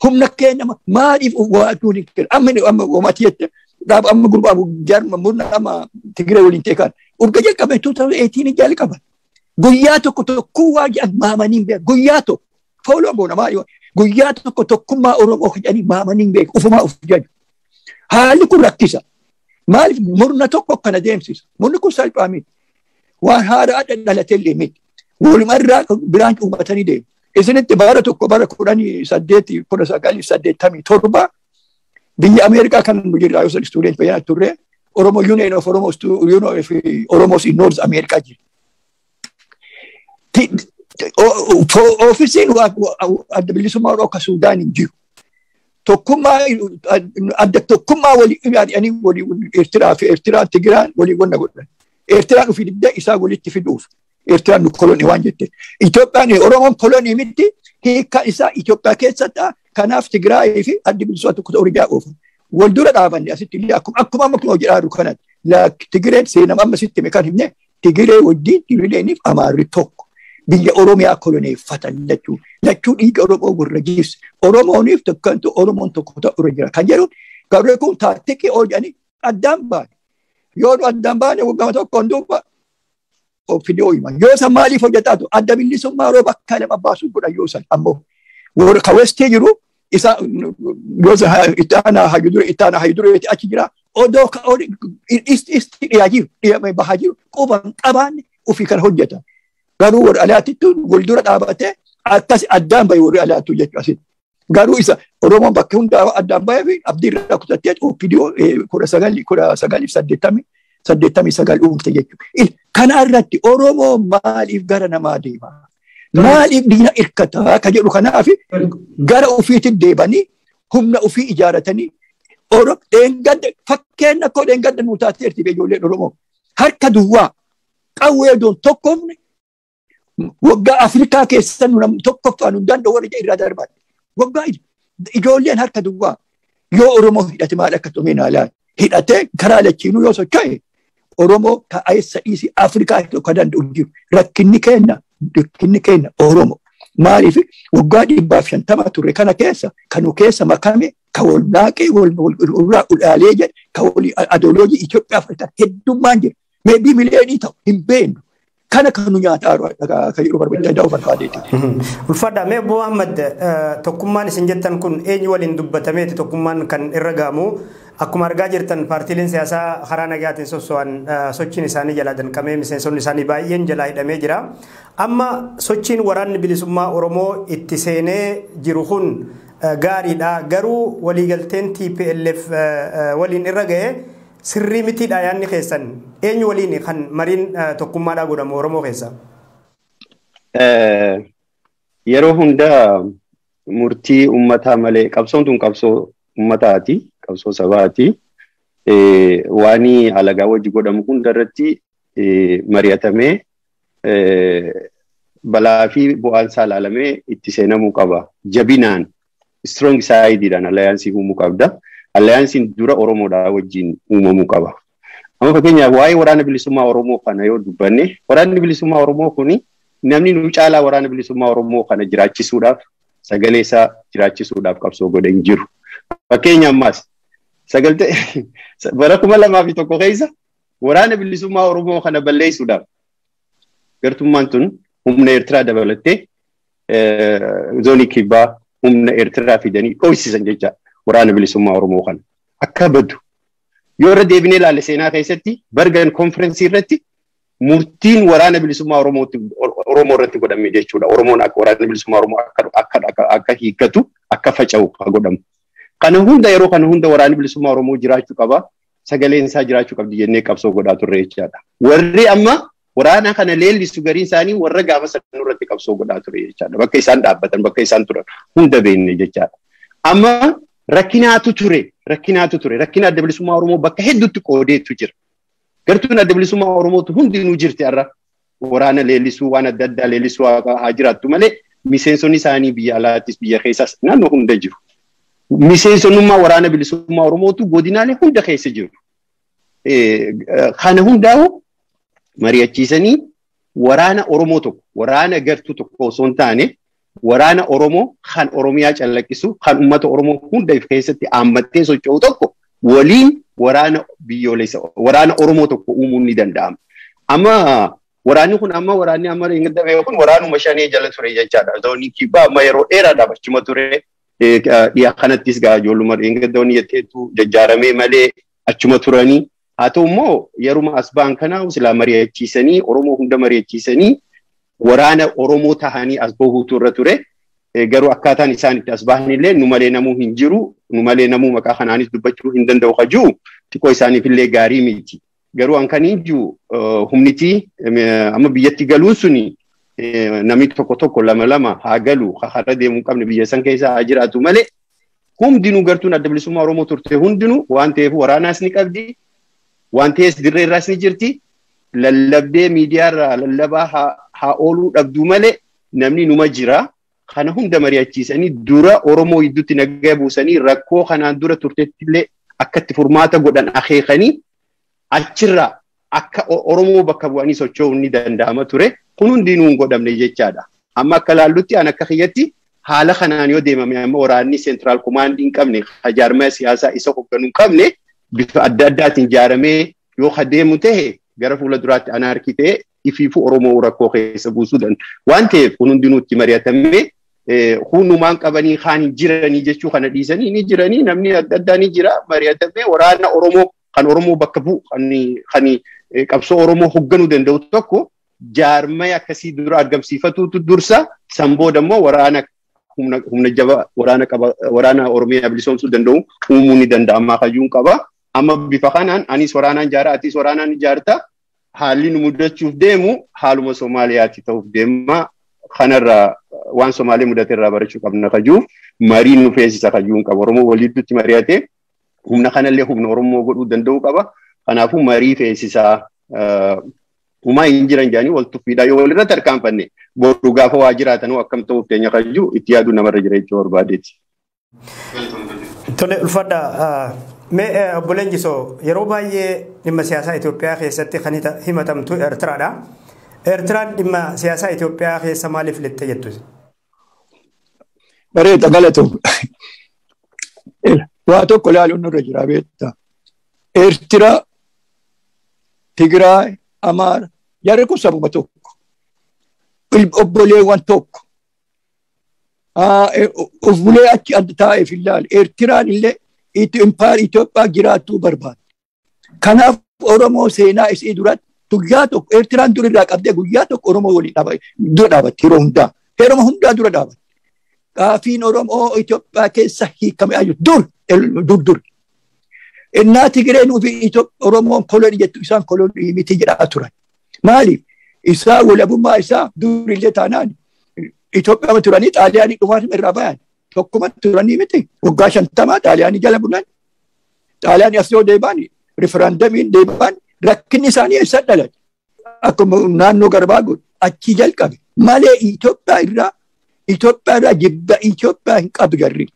Humna keenya maaliif waaduun hin kennu? Amma amma wamati jette dhaaba amma gurbaa jarma murna amma Tigiree waliin ta'e kan urga jalqabe 2018 jalqaban. Guyyaa tokko tokkoo waa jedhan maamanii hin beeku. Guyyaa tokko fooloo goona maali? Guyyaa tokko tokkummaa Oromoo jedhanii maamanii hin beeku. Ufumaa uf jaju. Haalli kun rakkisa. Maaliif murna tokko akkana deemsisa? Murni kun salphaa miti. Waan haaraa dhalatee illee miti. Walumarraa biraan uummatanii deemu. Isinitti bara tokko bara 18, 1987 biyya Ameerikaa kan nu jirra yoo student bayyana turre, Oromo Union of Oromo Union of Oromos in North America jira. Oofisiin Adda Bilisummaa Oromoo akka Suudaan hin jiru. Tokkummaa adda tokkummaa walii yaadanii walii Eertiraa fi Eertiraan Tigiraan walii wanna godhan. Eertiraan ofii didda isaa walitti fiduuf. Eertiraan nu kolonii waan jette. Itoophiyaan Oromoon kolonii miti, hiikkaan isaa Itoophiyaa keessatti, kanaaf Tigraayii fi Addi Bilisummaa tokko ta'uu rigaa oofu. Wal dura dhaabanne asitti illee akkuma amma kun jedhaa jiru kanatti. Tigireen seenama amma sitti hime kan himne, Tigiree wajjin Tigreeniif Amaarri tokko. Biyya Oromiyaa koloneeffatan lachuu. Lachuu dhiiga Oromoo gurra jiibse. Oromooniif tokkantu Oromoon tokko ta'uu jira. Kan jedhuun garuu kun taaktikii ol jedhanii addaan baane. Yoo nu addaan baane waggaa tokkoon duuba OPDO himan. Yoo san maaliif hojjetaatu Adda Bilisummaa Oromoo bakka lama baasuu godhan yoo san ammoo. Warra ka westee jiru isa yoo san itti aanaa hayyuu itti aanaa hayyuu achi jira. Odoo ka isti dhiyaa jiru dhiyaa bahaa jiru quban qabaanne ofii kan hojjetan. Garuu warra alaatittu wal dura dhaabatee akkas addaan bahe warri alaattu jechuudha asitti. Garuu isa Oromoon bakka hundaa addaan bahee fi abdii irraa kutattee OPDO 1989 uumte jechuudha. Kana irratti Oromoo maaliif gara namaa deema? Maaliif diina hirkata ka jedhu, kanaaf gara ofiitti deebanii humna ofii ijaaratanii Oromoo dheengadda fakkeenya koo dheengadda nuu taateerti ijoolleen Oromoo. Harka duwwaa qawwee doon tokkoofne waggaa Afrikaa keessa nu tokkoffaa nu danda'u warra irraa darban. Waggaa ijoolleen harka duwwaa yoo Oromoo hidhate maal akka ta'e naalaa hidhatee karaa lachiinuu yoo socho'e Oromoo ka eessa dhiisi Afrikaa ka danda'u jiru. Rakkinni keenya Oromoo. Maaliif waggaa 150 ture kana keessa kanu keessa makame ka wal naaqee wal ulaalee jedhe ka wal adooloojii Itoophiyaa fudhatan heddummaan jira. Meebii miliyoonii ta'u hin beeknu. Kana kan nu nyaataa kan jedhu barbaachisaa daa'u barbaadeeti. Ulfaadha, mee Obbo Ahmad, tokkummaan isin jettan kun eenyu waliin dubbatameeti tokkummaan kan irra ga'amu? Akkuma argaa jirtan paartiileen siyaasaa karaa nagaatiin sosso'an sochiin isaanii jalaa danqamee, miseensonni isaanii baay'een jalaa hidhamee jira. Amma sochiin Waraanni Bilisummaa Oromoo itti seenee jiru kun gaariidha. Garuu waliigalteen TPLF waliin irra ga'e sirrii mitiidha yaadni keessan. Eenyu waliin kan mariin tokkummaadhaa godhamu Oromoo keessa? Yeroo hundaa murtii uummataa malee qabsoon tun qabsoo uummataati, qabsoo sabaati. Waan alagaa wajji godhamu hunda irratti mari'atamee balaa fi bu'aan isaa ilaalamee itti seenamuu qaba. Jabinaan strong sideidhaan alliance uumuu qabda. Allianceiin dura Oromoodhaa wajjin uumamuu qaba. Amma fakkeenyaaf waa'ee Waraana Bilisummaa Oromoo kana yoo dubbanne, Waraanni Bilisummaa Oromoo kuni namni nu caalaa Waraana Bilisummaa Oromoo kana jiraachisuudhaaf, sagalee isaa jiraachisuudhaaf qabsoo godhe hin jiru. Fakkeenya ammaas sagaltee bara 2001 keessa Waraana Bilisummaa Oromoo kana balleessuudhaaf gartummaan tun humna Eertiraa dabalattee zoonii kibbaa humna Eertiraa fidanii dhoofsisan jecha Waraana Bilisummaa Oromoo kana akka badu. Yoo irra deebinee ilaalle seenaa keessatti Bergen konferensii irratti murtiin Waraana Bilisummaa Oromoo irratti godhame jechuudha. Oromoon akka Waraana Bilisummaa Oromoo akka hiikkatu, akka faca'u haa godhamu. Kana hunda yeroo kana hunda Waraanni Bilisummaa Oromoo jiraachuu qaba. Sagaleen isaa jiraachuu qabdi jennee qabsoo godhaa turre jechaadha. Warri amma waraana kana leellisu gariin isaanii warra gaafa sana irratti qabsoo godhaa ture jechaadha. Bakka isaan dhaabbatan, bakka isaan turan hunda beekne jechaadha. Amma rakkinaatu ture, rakkinaatu ture. Rakkina Adda Bilisummaa Oromoo bakka hedduutti qoodeetu jira. Gartuun Adda Bilisummaa Oromootu hundinuu jirti har'a. Waraana leellisuu, waan adda addaa leellisuu haa jiraattu malee, miseensonni isaanii biyya alaattis biyya keessaas naannoo hunda jiru. Miseensonnummaa Waraana Bilisummaa Oromootu godinaalee hunda keessa jiru. Kana hundaa'u mari'achiisanii waraana Oromoo tokko, waraana gartuu tokko osoo hin taane, waraana Oromoo kan Oromiyaa calaqqisu, kan uummata Oromoo hunda of keessatti haammattee socho'u tokko waliin waraana biyyoolessa waraana Oromoo tokko uumuun ni danda'ama. Amma waraanni kun, amma waraanni amma hin kun waraanuma shanee jala ture jechaadha. Zoonii kibbaa amma yeroo dheeraadhaaf achuma ture. Dhiyaa kanattis gaa ijoolluma dheengaddoonni jetteetu jajjaaramee malee achuma turanii. Haa ta'u immoo yeruma as ba'an kana silaa mari'achiisanii Oromoo hunda mari'achiisanii waraana Oromoo tahanii as bahuutu irra ture. Garuu akkaataan isaan itti as bahanillee nu malee namuu hin jiru, nu malee namuu maqaa kanaanis dubbachuu hin danda'u kajuu xiqqoo isaaniifillee gaarii miti. Garuu an kan jiru humniti amma biyyatti galuun suni namni tokko tokko lama lama haa galu hara deemuu qabne biyya san keessa haa jiraatu malee hundinuu gartuun adda bilisummaa Oromoo turte hundinuu waan ta'eef waraanaas ni qabdi, waan ta'ees dirree irraas ni jirti. Lallabdee miidiyaarraa lallabaa haa ooluu dhabduu malee namni numa jira. Kana hunda mari'achiisanii dura Oromoo gidduutti nagaa buusanii rakkoo kanaan dura turtetti illee akka itti furmaata godhan akeekanii achirraa akka Oromoo bakka bu'anii socho'uun ni danda'ama ture. Kun hundinuu hin godhamne jechaadha. Amma akka laallutti an akka kiyyatti haala kanaan yoo deemame amma waraanni seentiraal kumaandii hin qabne jaarmaya siyaasaa isa hoogganuu hin qabne bifa adda addaatiin ijaaramee yoo adeemu ta'e gara fuula duraatti anaarkii ta'e ifiifuu Oromoo rakkoo keessa buusuu danda'a. Waan ta'eef kun hundinuu itti mari'atamee hunumaan qabanii kaan hin jiranii jechuu kana dhiisanii ni jiranii namni adda addaa ni jira mari'atamee waraana Oromoo kan Oromoo bakka bu'u kan qabsoo Oromoo hoogganuu danda'u tokko jaarmaya akkasii dura argamsiifatuutu dursa san booda immoo waraana humna jabaa waraana qaba waraana Oromiyaa bilisoomsuu danda'u uumuu ni danda'ama kayyuun qaba. Amma bifa kanaan anis waraanaan ijaara atis waraanaan ijaarta haalli nu mudachuuf deemu haaluma Somaaliyaatti ta'uuf deema. Kanarraa waan Somaalee mudate irraa barachuu qabna kayyuuf mariin nu feesisa kayyuun qaba. Oromoo walitti mari'atee humna kanallee humna Oromoo godhuu danda'uu qaba. Kanaafuu marii feesisaa humaa hin jiran jedhanii wal tuffiidhaa yoo walirratti harkaanfanne boru gaafa waa jiraatanuu akkam ta'uuf teenya kayyuu itti yaaduu namarra jira jechuu barbaadeeti. Tole ulfaadha. Mee obbo Leenjisoo yeroo baay'ee dhimma siyaasaa Itoophiyaa keessatti kan himatamtu Eertiraadha. Eertiraan dhimma siyaasaa Itoophiyaa keessa maaliif lixxe jettu? Bareeda galatoom. Waa tokko ilaaluun nurra jira beektaa. Eertiraa, Tigraay, Amaara jarri kun sabuma tokko. Obboleewwan tokko. Of bulee achi adda taa'eef ilaali. Eertiraan illee impaayar Itoophiyaa jiraachuu barbaada. Kanaaf Oromoo seenaa isii duratti guyyaa tokko Eertiraan dur irraa qabdee guyyaa tokko Oromoo waliin dura dhaabatti yeroo hundaa. Yeroo hundaa dura dhaabatti. Gaafiin Oromoo Itoophiyaa keessa hiikamee jiru dur dur dur. Innaa Tigireen ofii Oromoon kolonii jettu isaan kolonii miti jedhaa turan. Maaliif? Isaa walabummaa isaa durillee taanaan Itoophiyaa turanii Xaaliyaanii dhufaan irraa bayan. Tokkuma turanii miti. Waggaa 50 Xaaliyaanii jala bulan. Xaaliyaanii as yoo deebi'an riferandamiin deebi'an rakkinni isaanii eessa dhalate? Akkuma naannoo garbaa godhu achi jalqabe. Malee Itoophiyaa irraa jibba Itoophiyaa hin qabu jarri.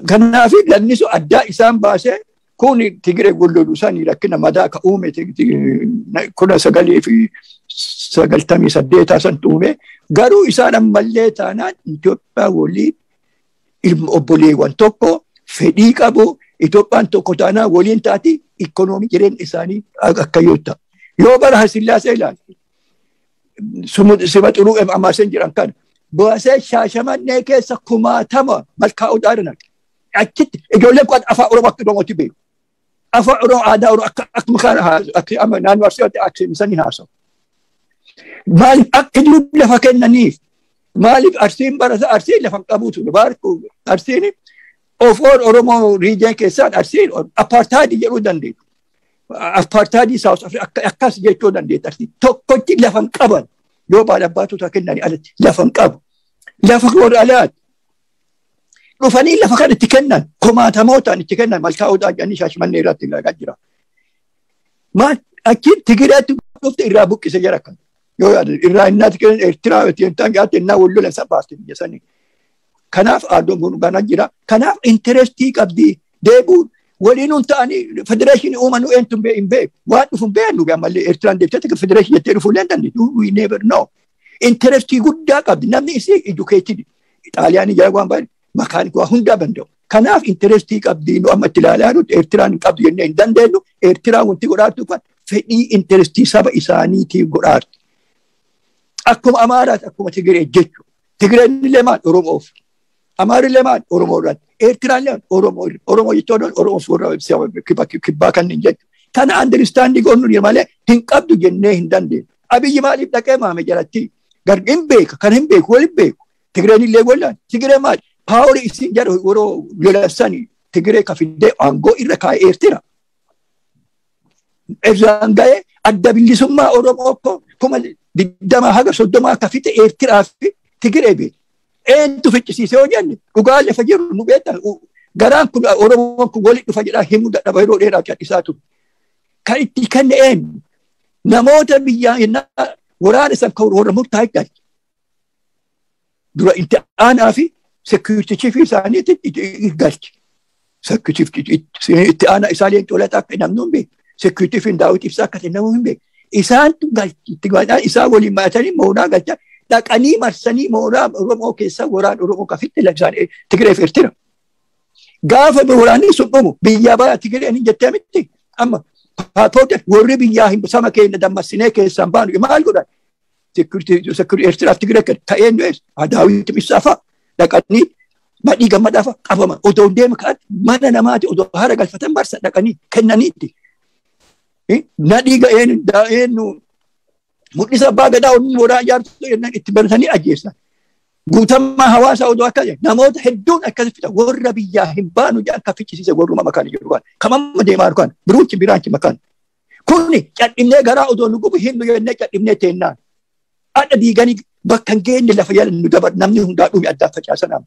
Kanaaf lanni sun addaa isaan baasee kun Tigiree golloluu isaanii rakkina madaa ka uume 1998 san uume garuu isaan ammallee taanaan Itoophiyaa waliin ilma obboleewwan tokko fedhii qabu Itoophiyaan tokko taanaan waliin taati ikoonoomii jireenya isaanii akka yoo ta'a. Yoo bara Hayilasillaasee ilaali sima xuruu Amaaseen jedhan kana baasee Shaashamannee keessa kumaatama malkaa odaadha naqe. Achitti ijoolleen kun afaan Oromoo akka Oromootti beeku. Afaan Oromoo aadaa Oromoo akka akkuma kana akka amma naannoo Arsiitti akka isanii haasa'u. Maaliif akka jiru lafa kennaniif maaliif Arsiin barata Arsiin lafa hin qabuutu baarku Arsiin ofoon Oromoo riijeen keessaan Arsiin apartaayidii jedhuu dandeettu. Apartaayidii Saawus Afrikaa akkas jechuu dandeettu Arsiin tokkotti lafa hin qaban yoo baala abbaatota kennanii alatti lafa hin qabu. Lafa warra alaati. Dhufanii lafa kan itti kennan kumaatamootaan itti kennan malkaa odaa jedhanii Shaashmannee irratti ilaalaa jira. Maal achiin Tigireetti dhufte irraa buqqise jara kan. Yoo yaadu irraa innaati kennan Eertiraa ittiin jaatte innaa wal lolan san baaste biyya sanii. Kanaaf aadoon kun kana jira. Kanaaf intarestii qabdi deebi'uun waliin hun ta'anii federeeshinii uumanuu eentu hin beeku. Waan dhufu hin beeknu ammallee Eertiraan deebitee federeeshinii jettee dhufuu hin dandeettu. We never know. Intarestii guddaa qabdi namni isii educated. Xaaliyaanii jala waan baay'ee makaanikii waa hundaa danda'u. Kanaaf intarestii qabdi nu amma itti ilaalaa jirru Eertiraan hin qabdu jennee hin dandeenyu. Eertiraan wanti godhaatu kan fedhii intarestii saba isaaniitiif godhaatu. Akkuma Amaaraati akkuma Tigiree jechuudha. Tigireen illee maal Oromoof. Amaarri illee maal Oromoo irratti. Eertiraan illee Oromoo Oromoo jechuun Oromoo warra kibbaa kanneen jechuudha. Kana understanding goonu jira malee hin qabdu jennee hin dandeenyu. Abiyyi maaliif dhaqee maame jalatti? Hin beeka, kan hin beeku wal hin beeku. Tigreen illee wallaan. Tigree maali? Paaworii isin jedhu yeroo lolasani Tigree ka fiddee aangoo irra kaa'ee Eertira. Irraan ga'ee adda bilisummaa Oromoo 20,000 haga 30 akka fixe Eertiraa fi Tigree beeku. Eentu ficcisiisee yoo jenne dhugaa lafa jiru nu beekta. Garaan kun Oromoon kun walitti dhufa jedhaa himuu dadhaba yeroo dheeraa callisaa ture. Kan itti kenne eenyu? Namoota biyyaa yennaa waraana san kan warra murtaa'e galche. Dura itti aanaa fi security chief isaaniitti galche. Security itti aanaa isaa Leencoo Lataa akka namni hin beeku. Security fi Daawit Ibsaa akka namni hin beeku. Isaantu galche itti isaan waliin maatanii mooraa galcha. Dhaqanii marsanii mooraa Oromoo keessa waraana Oromoo kafitti isaan Tigree fi Eertira. Gaafa waraanni sun dhumu biyyaa bara Tigreen hin jettee miti. Amma paatota warri biyyaa hin sama keenya dammassinee keessaan baanu maal godhan? Security Eertiraaf Tigree kan ta'een du'es Daawit Ibsaa fa'a dhaqanii badhii gammadaa fa'a qabama. Odoo deema ka'an mana namaati odoo hara galfatan barsa dhaqanii kennaniitti. Nadhii ga'een eenyu mul'isa abbaa gadaa onni mooraa ijaartu jennaan itti baratanii ajjeessan. Guutammaa hawaasaa odoo akka namoota hedduun akkasitti fixa warra biyyaa hin baanu jedhan kan ficcisiise warruma makaan jiru kan kamamma deemaa jiru kan biruuchi biraanchi makaan. Kuni cadhibnee garaa odoo nu gubu hin jennee cadhibnee teennaan. Adda diiganii bakka hin geenye lafa jala nu dabar namni hundaa dhume addaan facaasan amma.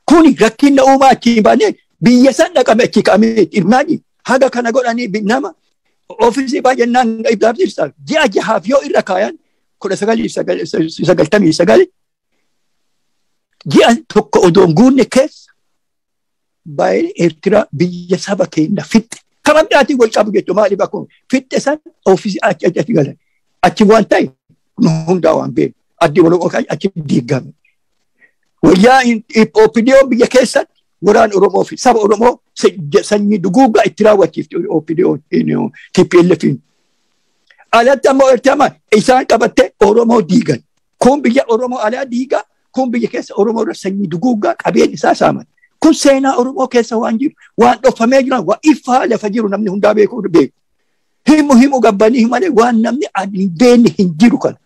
Kuni rakkina uumaa achi hin baanee biyya san dhaqame achi ka'amee irmaaji haga kana godhanii nama ofiisii baay'inaan ibsaaf ibsa ji'a jahaaf yoo irra kaayan 1999 ji'a tokko odoo hin guunne keessa baay'ee Eertiraa biyya saba keenya fixxe. Kamamdaatiin wal qabu jechuudha maaliif akkuma fixxe san ofiisii achi achi galan achi waan ta'e nu hundaa waan beeku addi waloo achi diigame. Wayyaa OPDO biyya keessatti waraan Oromoo fi saba Oromoo sanyii duguugaa itti raawwachiifte OPDO TPLF. Alatti ammoo Eertiraa isaan qabattee Oromoo diigan. Kun biyya Oromoo alaa diigaa, kun biyya keessa Oromoo irra sanyii duguugaa qabeen isaa saaman. Kun seenaa Oromoo keessa waan jiru, waan dhokfamee jiru, waan ifaa lafa jiru namni hundaa beeku beeku. Himu himu gabbanii malee waan namni hin beekne hin jiru kana.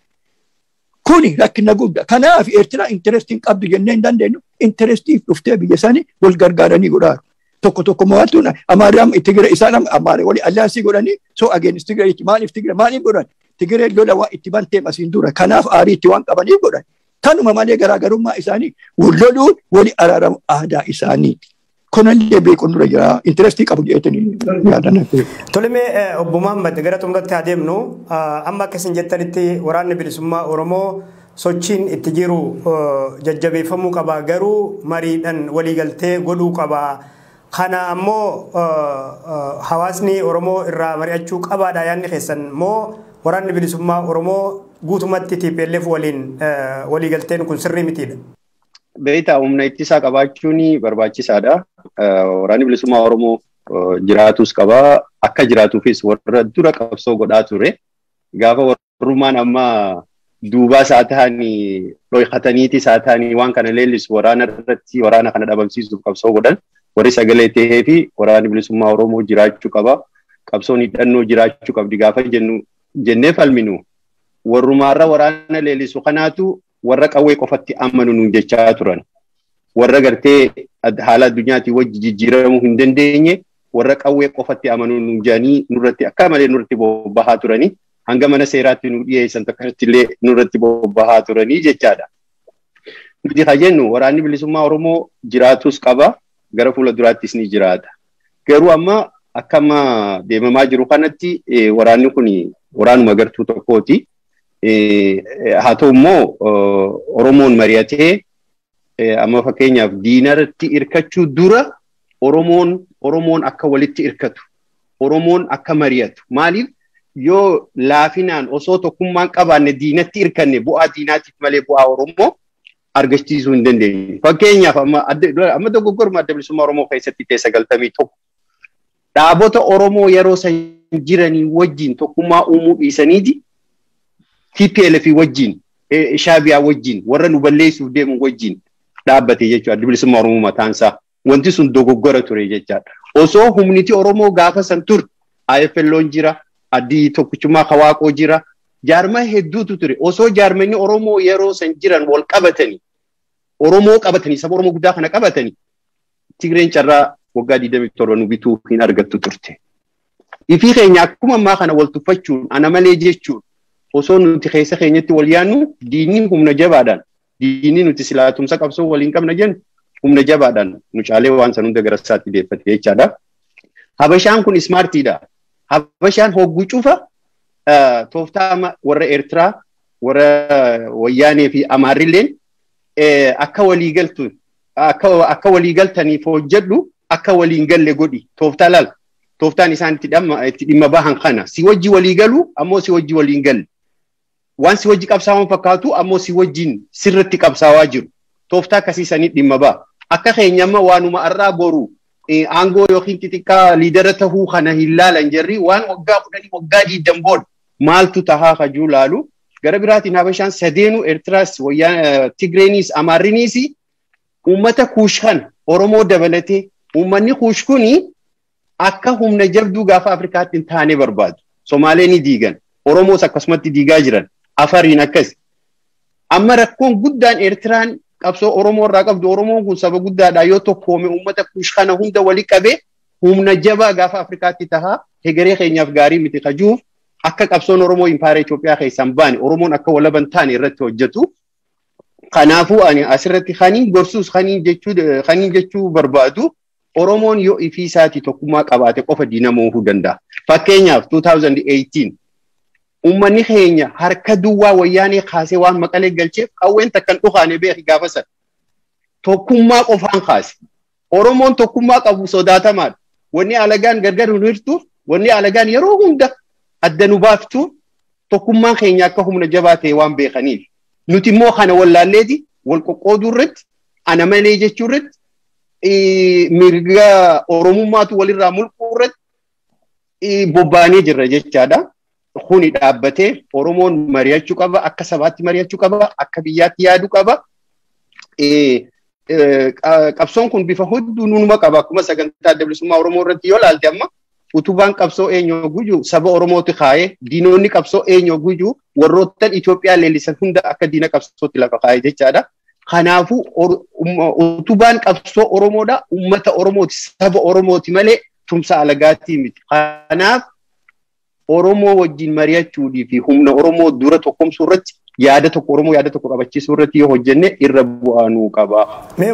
Kuni rakkina guddaa. Kanaaf Eertiraa intarestiin qabdu jennee hin dandeenyu. Intarestiif dhuftee biyya isaanii wal gargaaranii godhaaru. Tokko tokko mo'attuun Amaaraan Tigiree isaan Amaaree walii allaansii godhanii so against Tigiree maaliif Tigiree maaliif godhan? Tigiree lola waan itti banteef asiin dura kanaaf aarii itti waan qabaniif godhan. Kanuma malee garaagarummaa isaanii wal loluun walii araaramu aadaa isaaniiti. Kunallee beekuun dura jira. Intarestii qabu jedhanii yaadan. Tolemee obbo Muhammad gara xumuraatti haa deemnu. Amma akka isin jettanitti waraanni bilisummaa Oromoo sochiin itti jiru jajjabeeffamuu qaba. Garuu mariidhaan waliigaltee godhuu qaba. Kana ammoo hawaasni Oromoo irraa mari'achuu qabaadha yaadni keessan moo waraanni bilisummaa Oromoo guutumatti TPLF waliin waliigalteen kun sirrii mitiidha? Beektaa humna ittisaa qabaachuun barbaachisaadha. Waraanni bilisummaa Oromoo jiraatus qaba. Akka jiraatuufis warra dura qabsoo godhaa ture. Gaafa warrummaan amma duubaa isaa ta'anii dhoykataniiti isaa ta'anii waan kana leellisu waraana irratti waraana kana dhabamsiisuuf qabsoo godhan. Warri sagalee ta'ee fi waraanni bilisummaa Oromoo jiraachuu qaba. Qabsoon hidhannoo jiraachuu qabdi gaafa jennu jennee falminu. Warrumaarra waraana leellisu kanaatu warra qawwee qofatti amanu nuun jechaa turan. Warra gartee haala addunyaatiin wajji jijjiiramuu hin dandeenye warra qawwee qofatti amanu nuun jedhanii nurratti akka malee nurratti bobbahaa turanii hanga mana seeraatti nu dhiyeessan akkasitti illee nurratti bobbahaa turanii jechaadha. Nuti haa jennu waraanni bilisummaa Oromoo jiraatus qaba gara fuula duraattis ni jiraata. Garuu amma akkama deemamaa jiru kanatti waraanni kun waraanuma gartuu tokkooti. Haa ta'u immoo Oromoon mari'atee amma fakkeenyaaf diinarratti hirkachuu dura Oromoon akka walitti hirkatu, Oromoon akka mari'atu. Maaliif yoo laafinaan osoo tokkummaan qabaanne diinatti hirkanne bu'aa diinaatiif malee bu'aa Oromoo argachiisuu hin dandeenyu. Fakkeenyaaf amma dogoggoruma adda bilisummaa Oromoo keessatti ta'e 91 dhaabota Oromoo yeroo san jiranii wajjin tokkummaa uumuu dhiisaniiti TPLF wajjin Shaabiyaa wajjin warra nu balleessuuf deemu wajjin dhaabbate jechuudha. Adda bilisummaa Oromoo mataan isaa wanti sun dogoggora ture jechaadha. Osoo humniti Oromoo gaafa san turte IFLOon jira, Addii Tokkichummaa Kawaaqoo jira. Jaarmaa hedduutu ture. Osoo jaarmanni Oromoo yeroo san jiran wal qabatanii, Oromoo qabatanii, saba Oromoo guddaa kana qabatanii, Tigreen carraa waggaa 27 nu bituu hin argattu turte. Ifii keenya akkuma ammaa kana wal tuffachuun, ana malee jechuun, osoo nuti keessa keenyatti wal yaannu, diinni humna jabaadhaan, diinni nuti silaa tumsa qabsoo waliin qabna jennu, humna jabaadhaan nu caalee waan san hunda gara isaatti deeffate jechaadha. Habashaan kun ismaartiidha. Habashaan hogguu cufa tooftaa warra Eertiraa, warra Wayyaanee fi Amaarrilleen akka walii galtu, akka walii galtaniif hojjedhu, akka waliin galle godhi tooftaa laal. Tooftaan isaan itti dhimma bahan kana si wajji walii galu ammoo si wajji waliin galle. Waan si wajji qabsaa'uun fakkaatu ammoo si wajjin sirriitti qabsaawaa jiru. Tooftaa akkasii sanii dhimma baha. Akka keenya amma waanuma arraa boru aangoo yookiin xixiqqaa liidara tahuu kana hin laalan jarri waan waggaa 10 waggaa 20 booda maaltu tahaa kajuu laalu. Gara biraatiin Habashaan sadeenuu Eertiraas, Tigreenis, Amaarrinis uummata Kuush kana Oromoo dabalatee uummanni Kuush kuni akka humna jabduu gaafa Afrikaatti hin taane barbaadu. Somaalee ni diigan, Oromoos akkasumatti diigaa jiran, Afariin akkas. Amma rakkoon guddaan Eertiraan qabsoo Oromoo irraa qabdu, Oromoon kun saba guddaadha yoo tokkoome uummata Kuush kana hunda walii qabee humna jabaa gaafa Afrikaatti tahaa hegeree keenyaaf gaarii miti kajuuf akka qabsoon Oromoo impaayera Itoophiyaa keessaan baane Oromoon akka walaban taane irratti hojjetu. Kanaafuu ani asirratti kaniin gorsuus kaniin jechuu barbaadu Oromoon yoo ifii isaatii tokkummaa qabaate qofa diina mo'uu danda'a. Fakkeenyaaf 2018 uummanni keenya harka duwwaa Wayyaanee kaasee waan Maqalee galcheef qawween takkan dhukaane beeki gaafa sana. Tokkummaa qofaan kaase. Oromoon tokkummaa qabu sodaatamaadha. Wanni alagaan gargar nu hirtuuf, wanni alagaan yeroo hunda adda nu baaftuuf tokkummaan keenya akka humna jabaa ta'e waan beekaniif. Nuti immoo kana wallaalleeti wal qoqqooduu irratti, ana malee jechuu irratti, mirga Oromummaatu walirraa mulquu irratti bobbaanee jirra jechaadha. Kuni dhaabbatee Oromoon mari'achuu qaba, akka sabaatti mari'achuu qaba, akka biyyaatti yaaduu qaba. Qabsoon kun bifa hedduu nunuma qaba. Akkuma sagantaa adda bilisummaa Oromoo irratti yoo ilaalte amma utubaan qabsoo eenyu guyyuu saba Oromooti kaayee, diinonni qabsoo eenyu guyyuu warroottan Itoophiyaa leellisan hunda akka diina qabsootti lafa kaayee jechaadha. Kanaafuu utubaan qabsoo Oromoodha, uummata Oromooti, saba Oromooti malee tumsa alagaatii miti. Kanaaf Oromoo wajjin mari'achuudii fi humna Oromoo dura tokkomsuu irratti yaada tokko Oromoo yaada tokko qabachiisuu irratti yoo hojjenne irra bu'aa nuu qaba. Mee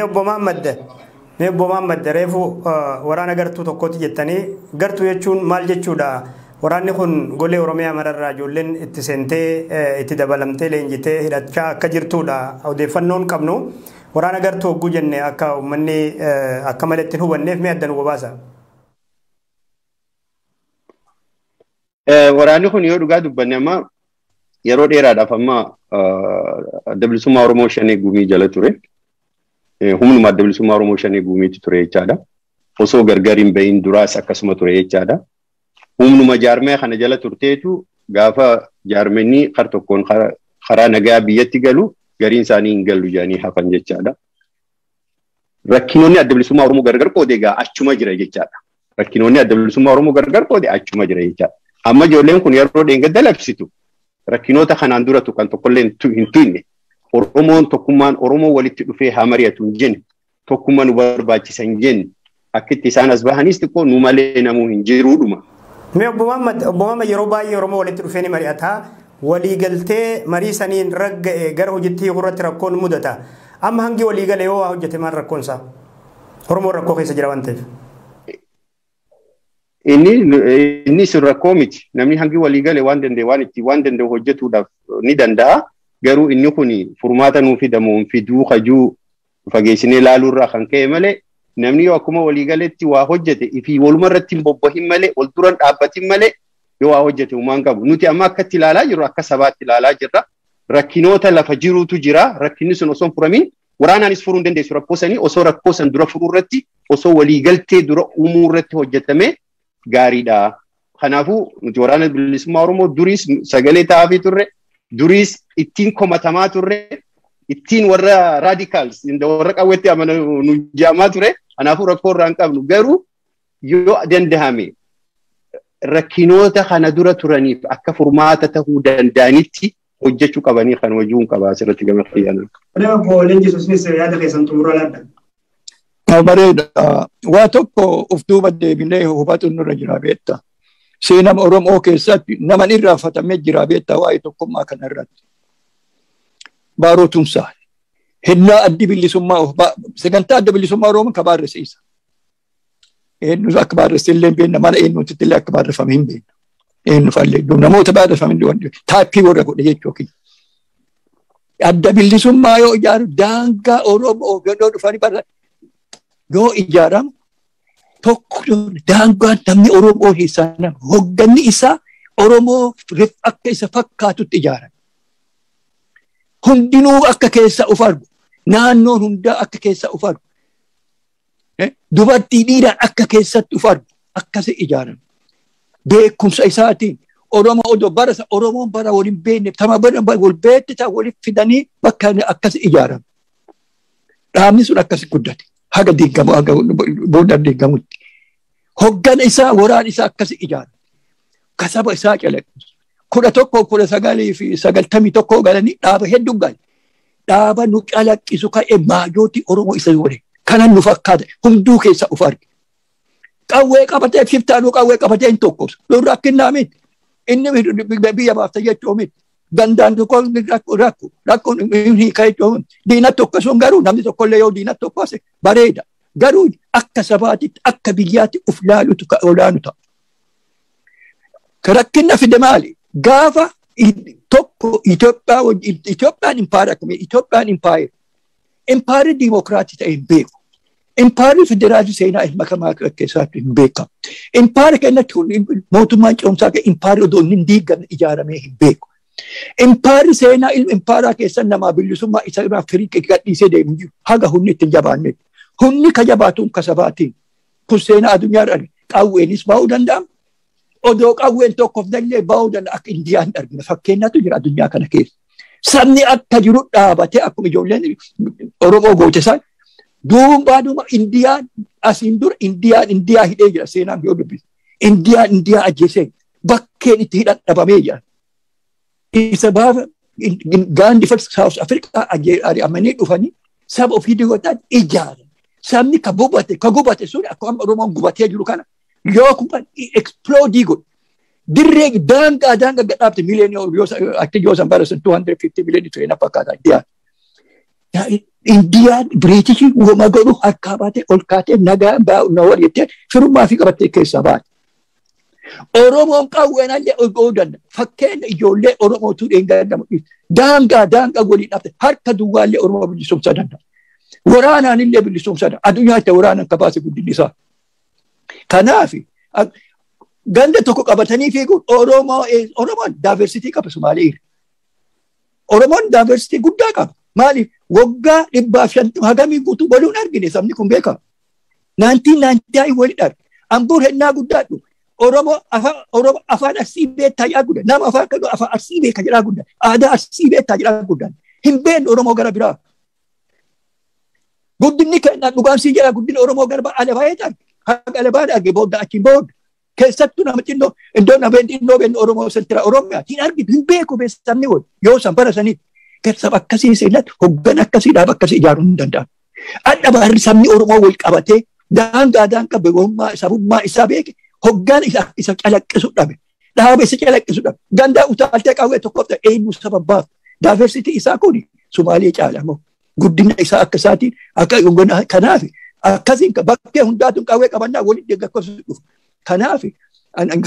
obbo Mahammad reefu waraana gartuu tokkotti jettanii gartuu jechuun maal jechuudha? Waraanni kun golee Oromiyaa mararraa ijoolleen itti seentee itti dabalamtee leenjitee hidhachaa akka jirtudha odeeffannoon qabnu. Waraana gartuu hogguu jenne akka uummanni akka malee ittiin hubanneef mee adda nu baasa? Waraanni kun yoo dhugaa dubbanne amma yeroo dheeraadhaaf amma adda bilisummaa Oromoo shanee gumii jala ture. Humnuma adda bilisummaa Oromoo shanee gumiitti ture jechaadha. Osoo gargar hin bahin duraas akkasuma ture jechaadha. Humnuma jaarmee kana jala turteetu gaafa jaarmenni kar tokkoon karaa nagaa biyyatti galu gariin isaanii hin gallu jedhanii hafan jechaadha. Rakkinoonni adda bilisummaa Oromoo gargar qoode egaa achuma jira jechaadha. Rakkinoonni adda bilisummaa Oromoo gargar qoode achuma jira jechaadha. Amma ijoolleen kun yeroo dheengadda labsitu rakkinoota kanaan dura tuqan tokkollee hin tuqne. Oromoon tokkummaan Oromoo walitti dhufee haa mari'atu hin jenne, tokkummaa nu barbaachisa hin jenne, akka itti isaan as bahanis xiqqoo nu malee namuu hin jiruudhuma. Mee obbo Mahammad yeroo baay'ee Oromoo walitti dhufee ni mari'ata. Waliigaltee marii saniin ragga'e gara hojiitti hiikuu irratti rakkoon mudata. Amma hangi waliigale yoo waa hojjete maal rakkoon isaa? Oromoon rakkoo keessa jira waan ta'eef. Inni sun rakkoo miti. Namni hangi waliigale waan danda'e waan itti waan danda'u hojjetuudhaaf ni danda'a. Garuu inni kun furmaata nuu fidamuun fiduu kajuu fageessinee ilaaluurraa kan ka'e malee namni yoo akkuma waliigaletti waa hojjete ifii waluma irratti hin bobbahin malee wal duran dhaabbatin malee yoo waa hojjete uumaan qabu. Nuti amma akkatti ilaalaa jirru akka sabaatti ilaalaa jirra. Rakkinoota lafa jiruutu jira. Rakkinni sun osoo hin furamin waraanaanis furuu hin dandeessu rakkoo sanii osoo rakkoo san dura furuu irratti osoo waliigaltee dura uumuu irratti hojjetame gaariidha. Kanaafuu nuti waraana bilisummaa Oromoo duriis sagalee ta'aafii turre, duriis ittiin komatamaa turre, ittiin warra radicals warra qawweetti amanu nu jaamaa ture. Kanaafuu rakkoo irraa hin qabnu garuu yoo dandahame rakkinoota kana dura turaniif akka furmaata ta'uu danda'anitti hojjechuu qabanii kan hojiin qabaa asirratti gama xiyyaanaa. Obbo Leenjisoo isinis yaada keessan xumuraa laadha. Bareeda. Waa tokko of duuba deebinee hubatu nurra jira beektaa. Seenaa Oromoo keessatti nama irraanfatamee jira beektaa waa'ee tokkummaa kana irratti. Baaroo Tumsaa. Hennaa addi bilisummaa sagantaa adda bilisummaa Oromoo ka barreesse isa. Eenyu akka barreesse illee hin beekna mana eenyuutti illee akka barreeffame hin beekna. Eenyu fallee namoota barreeffame taappii warra godhe jechuu kiyya. Adda bilisummaa yoo ijaaru daangaa Oromoo gadoo dhufanii barreeffame. Yoo ijaaramu tokko daangaan namni Oromoo keessaa nama hogganni isaa Oromoo akka isa fakkaatutti ijaarame. Hundinuu akka keessa of argu. Naannoon hundaa akka keessa of argu. Dubartii dhiiraan akka keessatti of argu. Akkasi ijaarame. Beekumsa isaatiin Oromoo odoo bara Oromoon bara waliin beekne tama bara wal beekte ta'a waliif fidanii bakka akkasi ijaarame. Dhaabni sun akkasi guddate. Haga diigamu haga booda diigamutti. Hoggana isaa waraan isaa akkasi ijaarame. Kasaba isaa calaqqisu. 1991 galanii dhaaba hedduu gale. Dhaaba nu calaqqisu ka'e maajooti Oromoo isa godhe. Kanan nu fakkaata hunduu keessa of arge. Qawwee qabatee shiftaanuu qawwee qabatee hin tokkosu. Loon rakkinnaa miti. Inni biyya baafta jechuu miti. Gandaan tokko rakko rakkoon hin hiika jechuu miti. Diina tokko sun garuu namni tokkollee yoo diina tokko bareeda. Garuu akka sabaatitti akka biyyaatti of laalutu olaanu ta'a. Rakkinna fide maali? Gaafa tokko Itoophiyaan impaayera akkamii Itoophiyaan impaayera. Impaayerri diimokiraatii ta'e hin beeku. Impaayerri federaalii seenaa makamaa keessaatti hin beekamu. Impaayera kennatti mootummaan ce'umsaa impaayerri odoo inni hin diigamne ijaaramee hin beeku. Impaayerri seenaa ilma impaayeraa keessa namaa bilisummaa isa irraa firii gadhiisee deemu jiru haga humni ittiin jabaanne. Humni ka jabaatuun ka sabaatiin kun seenaa addunyaa irra qawweenis ba'uu danda'ama. Odoo qawween tokkoof dallee ba'uu danda'a akka Indiyaan hin argine fakkeenyaatu jira addunyaa kana keessa. Sabni akka jiru dhaabatee akkuma ijoolleen Oromoo goote isaan duubaadhuma Indiyaan asiin dura Indiyaan Indiyaa hidhee jira seenaan yoo dubbisu. Indiyaan Indiyaa ajjeesee bakkeen itti hidhan dhabamee jira. Isa baafa Gaandi South Africa ari'amanii dhufanii saba ofii diigotaan ijaaran. Sabni ka gubate sun akkuma Oromoon gubatee jiru kana yoo kun explode godhu. Dirree daangaa daangaa gadhaabte miliyoonii akka yoo san bara sun 250 miliyoonii ture na fakkaata Indiyaan. Indiyaan Biriitishii wama godhu harkaa baatee ol kaatee nagaa na wal jettee firummaa fi qabattee keessaa baate. Oromoon qawween allee ol ga'uu danda'a. Fakkeenya ijoollee Oromootu dheengaddamu daangaa daangaa waliin dhaabte harka duwwaallee Oromoo bilisumsaa danda'a. Waraanaan illee bilisumsaa danda'a. Addunyaa itti waraanaan kabaase guddinni isaa. Kanaaf ganda tokko qabatanii fiiguun Oromoon daaversitii qaba Sumaalee. Oromoon daaversitii guddaa qaba. Maaliif waggaa 150 hagamii guutuu waluun argine sabni kun beekama. 1999 waliin arge. Ambuur hennaa guddaadhu. Oromoo afaan Arsii beektaa jedhaa guddaa. Nama afaan kan afaan Arsii beeka jedhaa guddaa. Aadaa Arsii beektaa jedhaa guddaa. Hin beeknu Oromoo gara biraa. Guddinni kennaa dhugaamsii jedhaa guddinni Oromoo gara biraa alabaayee arge. Haga alabaan arge booda achiin booda. Keessattuu nama xinnoo iddoo nama xinnoo beeknu Oromoo sentira Oromiyaa hin argitu hin beeku sabni wal yoo san bara sanitti. Saba akkasii seenatti hoggan akkasii dhaaba akkasii ijaaruu hin danda'amu. Adda baarri sabni Oromoo wal qabatee daangaa daangaa beekummaa sabummaa isaa beeke hoggan isa calaqqisu dhabe. Dhaaba isa calaqqisu dhabe. Gandaa utaaltee qawwee tokkoof ta'e eenyu sababaaf. Daaversitii isaa kun Sumaalee caalamoo. Guddina isaa akka isaatiin akka kanaaf akkasiin bakkee hundaatuun qawwee qabannaa waliin deeggarsu dhufu. Kanaaf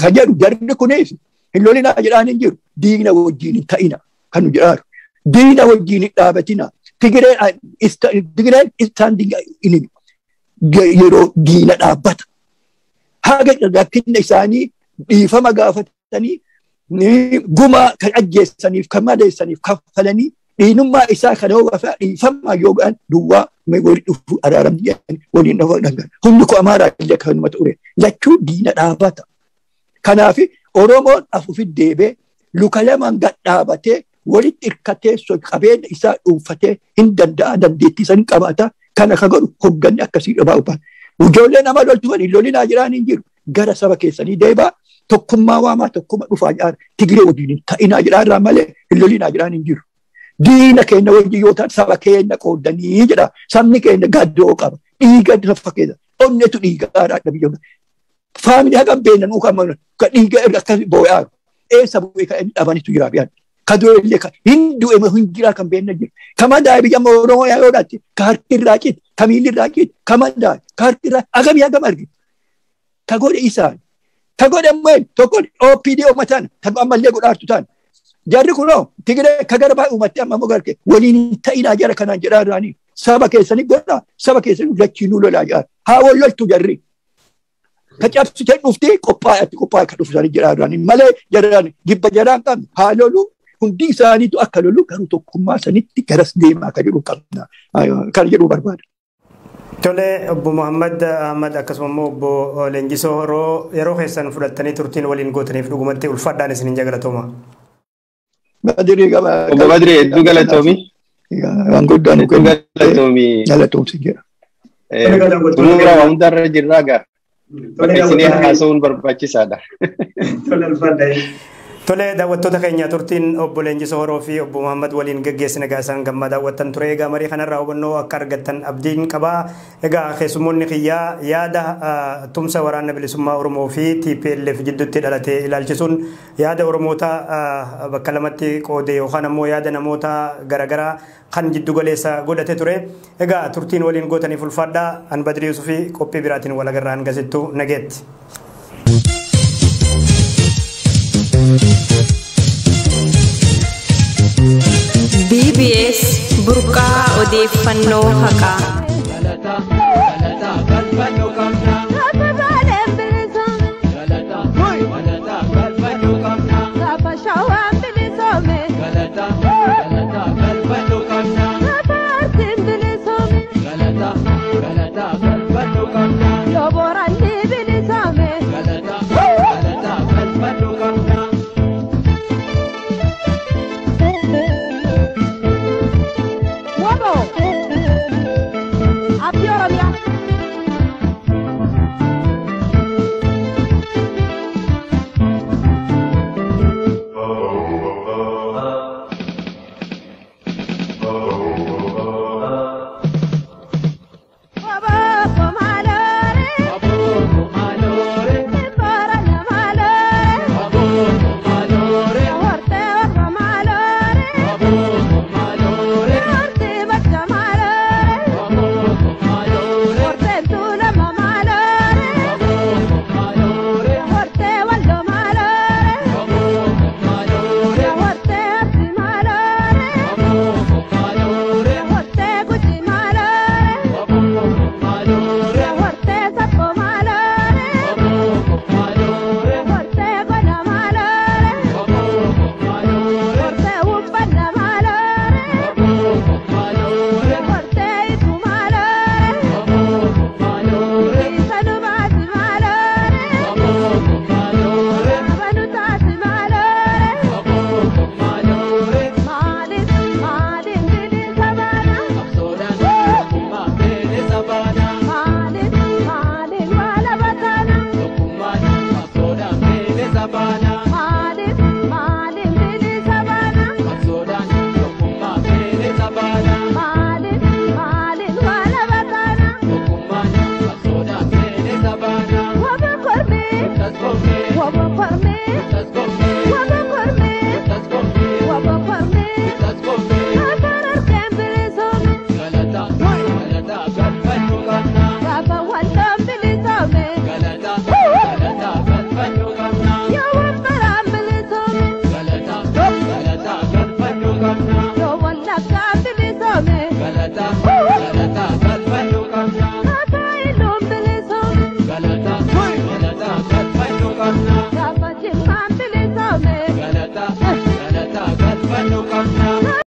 kan jedhu jarri kunis hin lolinaa jedhaan hin jiru. Diina wajjin hin ta'ina kan nu jedhaaru. Diina wajjin hin dhaabatina. Tigireen standing enemy. Yeroo diina dhaabbata. Haga rakkina isaanii dhiifama gaafatanii gumaa kan ajjeessaniif kan madeessaniif kaffalanii diinummaa isaa kan hoo'aa dhiifama yoo ga'an duwwaa waliin dhufu araaramni jedhanii waliin dhufuu danda'an. Humni koo Amaaraa illee kanuma ture. Lachuu diina dhaabbata. Kanaaf Oromoon afuufi deebee luka lamaan gad dhaabatee walitti hirkatee qabeenya isaa dhuunfatee hin danda'a dandeettii isaa hin qabaata. Kana kan godhu hogganni akkasii dhabaa ubaan. Ijoollee nama loltu kan hin lolinaa jiraan hin jiru. Gara saba keessanii deebaa tokkummaa waamaa tokkuma dhufaa jedhaan Tigiree wajjin hin ta'inaa jedhaan irraa malee hin lolinaa jiraan hin jiru. Diina keenya wajjin yoo ta'an saba keenya qoodanii jedha. Sabni keenya gaddoo qaba. Dhiiga lafa keessa. Onnetu dhiigaadha biyya. Faamilii hagam beenan kan dhiiga irra akkas boo'aa. Eessa bu'ee kan inni dhabanitu jira biyyan. Ka du'e illee kan hin du'e hin jira kan beenna jira. Ka madaa'e biyya Oromoo yoo dhaatti ka harki irraa citte ka miilli irraa citte ka madaa'e ka harki irraa hagamii hagam argite. Ka godhe isaan. Ka godhe ammoo tokko OPD uummataan ka ammallee godhaartu ta'an. Jarri kunoo Tigiree ka gara baay'ee uummatti amma immoo gargee waliin hin ta'inaa jara kanaan jedhaa jiranii. Saba keessanii godhaa saba keessanii lachiinuu lolaa jedhaa. Haa wal loltu jarri. Ka cabsitee dhuftee qophaa'atti qophaa'e ka dhufu isaanii jedhaa jiranii malee jaraan jibba jaraan qabne haa lolu hundi isaaniitu akka lolu garuu tokkummaa sanitti garas deemaa ka jedhu qabna kan jedhu barbaada. Tole obbo Muhammad Ahmad akkasuma immoo obbo Leenjisoo Horoo yeroo keessan fudhattanii turtiin waliin gootaniif dhugumatti ulfaadhaan isiniin galatoomaa. Badirii gaba. Obbo Badirii hedduu galatoomi. Waan guddaan Hedduu galatoomi. Galatoomsi jira. Xumura hundarra jirraa gaa. Bakka isinii haasa'uun barbaachisaadha. Tole daawwattoota keenya turtiin obbo Leenjisoo Horoo fi obbo Muhammad waliin geggeessine egaa isaan gammaa daawwattan ture. Egaa marii kanarraa hubannoo akka argattan abdiin qabaa. Egaa keessummoonni kiyyaa yaada tumsa waraana bilisummaa Oromoo fi TPLF jidduutti dhalate ilaalchisuun yaada Oromoota bakka lamatti qoode yookaan ammoo yaada namoota garaagaraa kan jiddu galeessa godhate ture. Egaa turtiin waliin gootaniif ulfaadhaa. An Badrii Yusufii qophii biraatiin wal agarraa hangasittuu nageetti. BBS burqaa odeeffannoo haqaa. Wabo!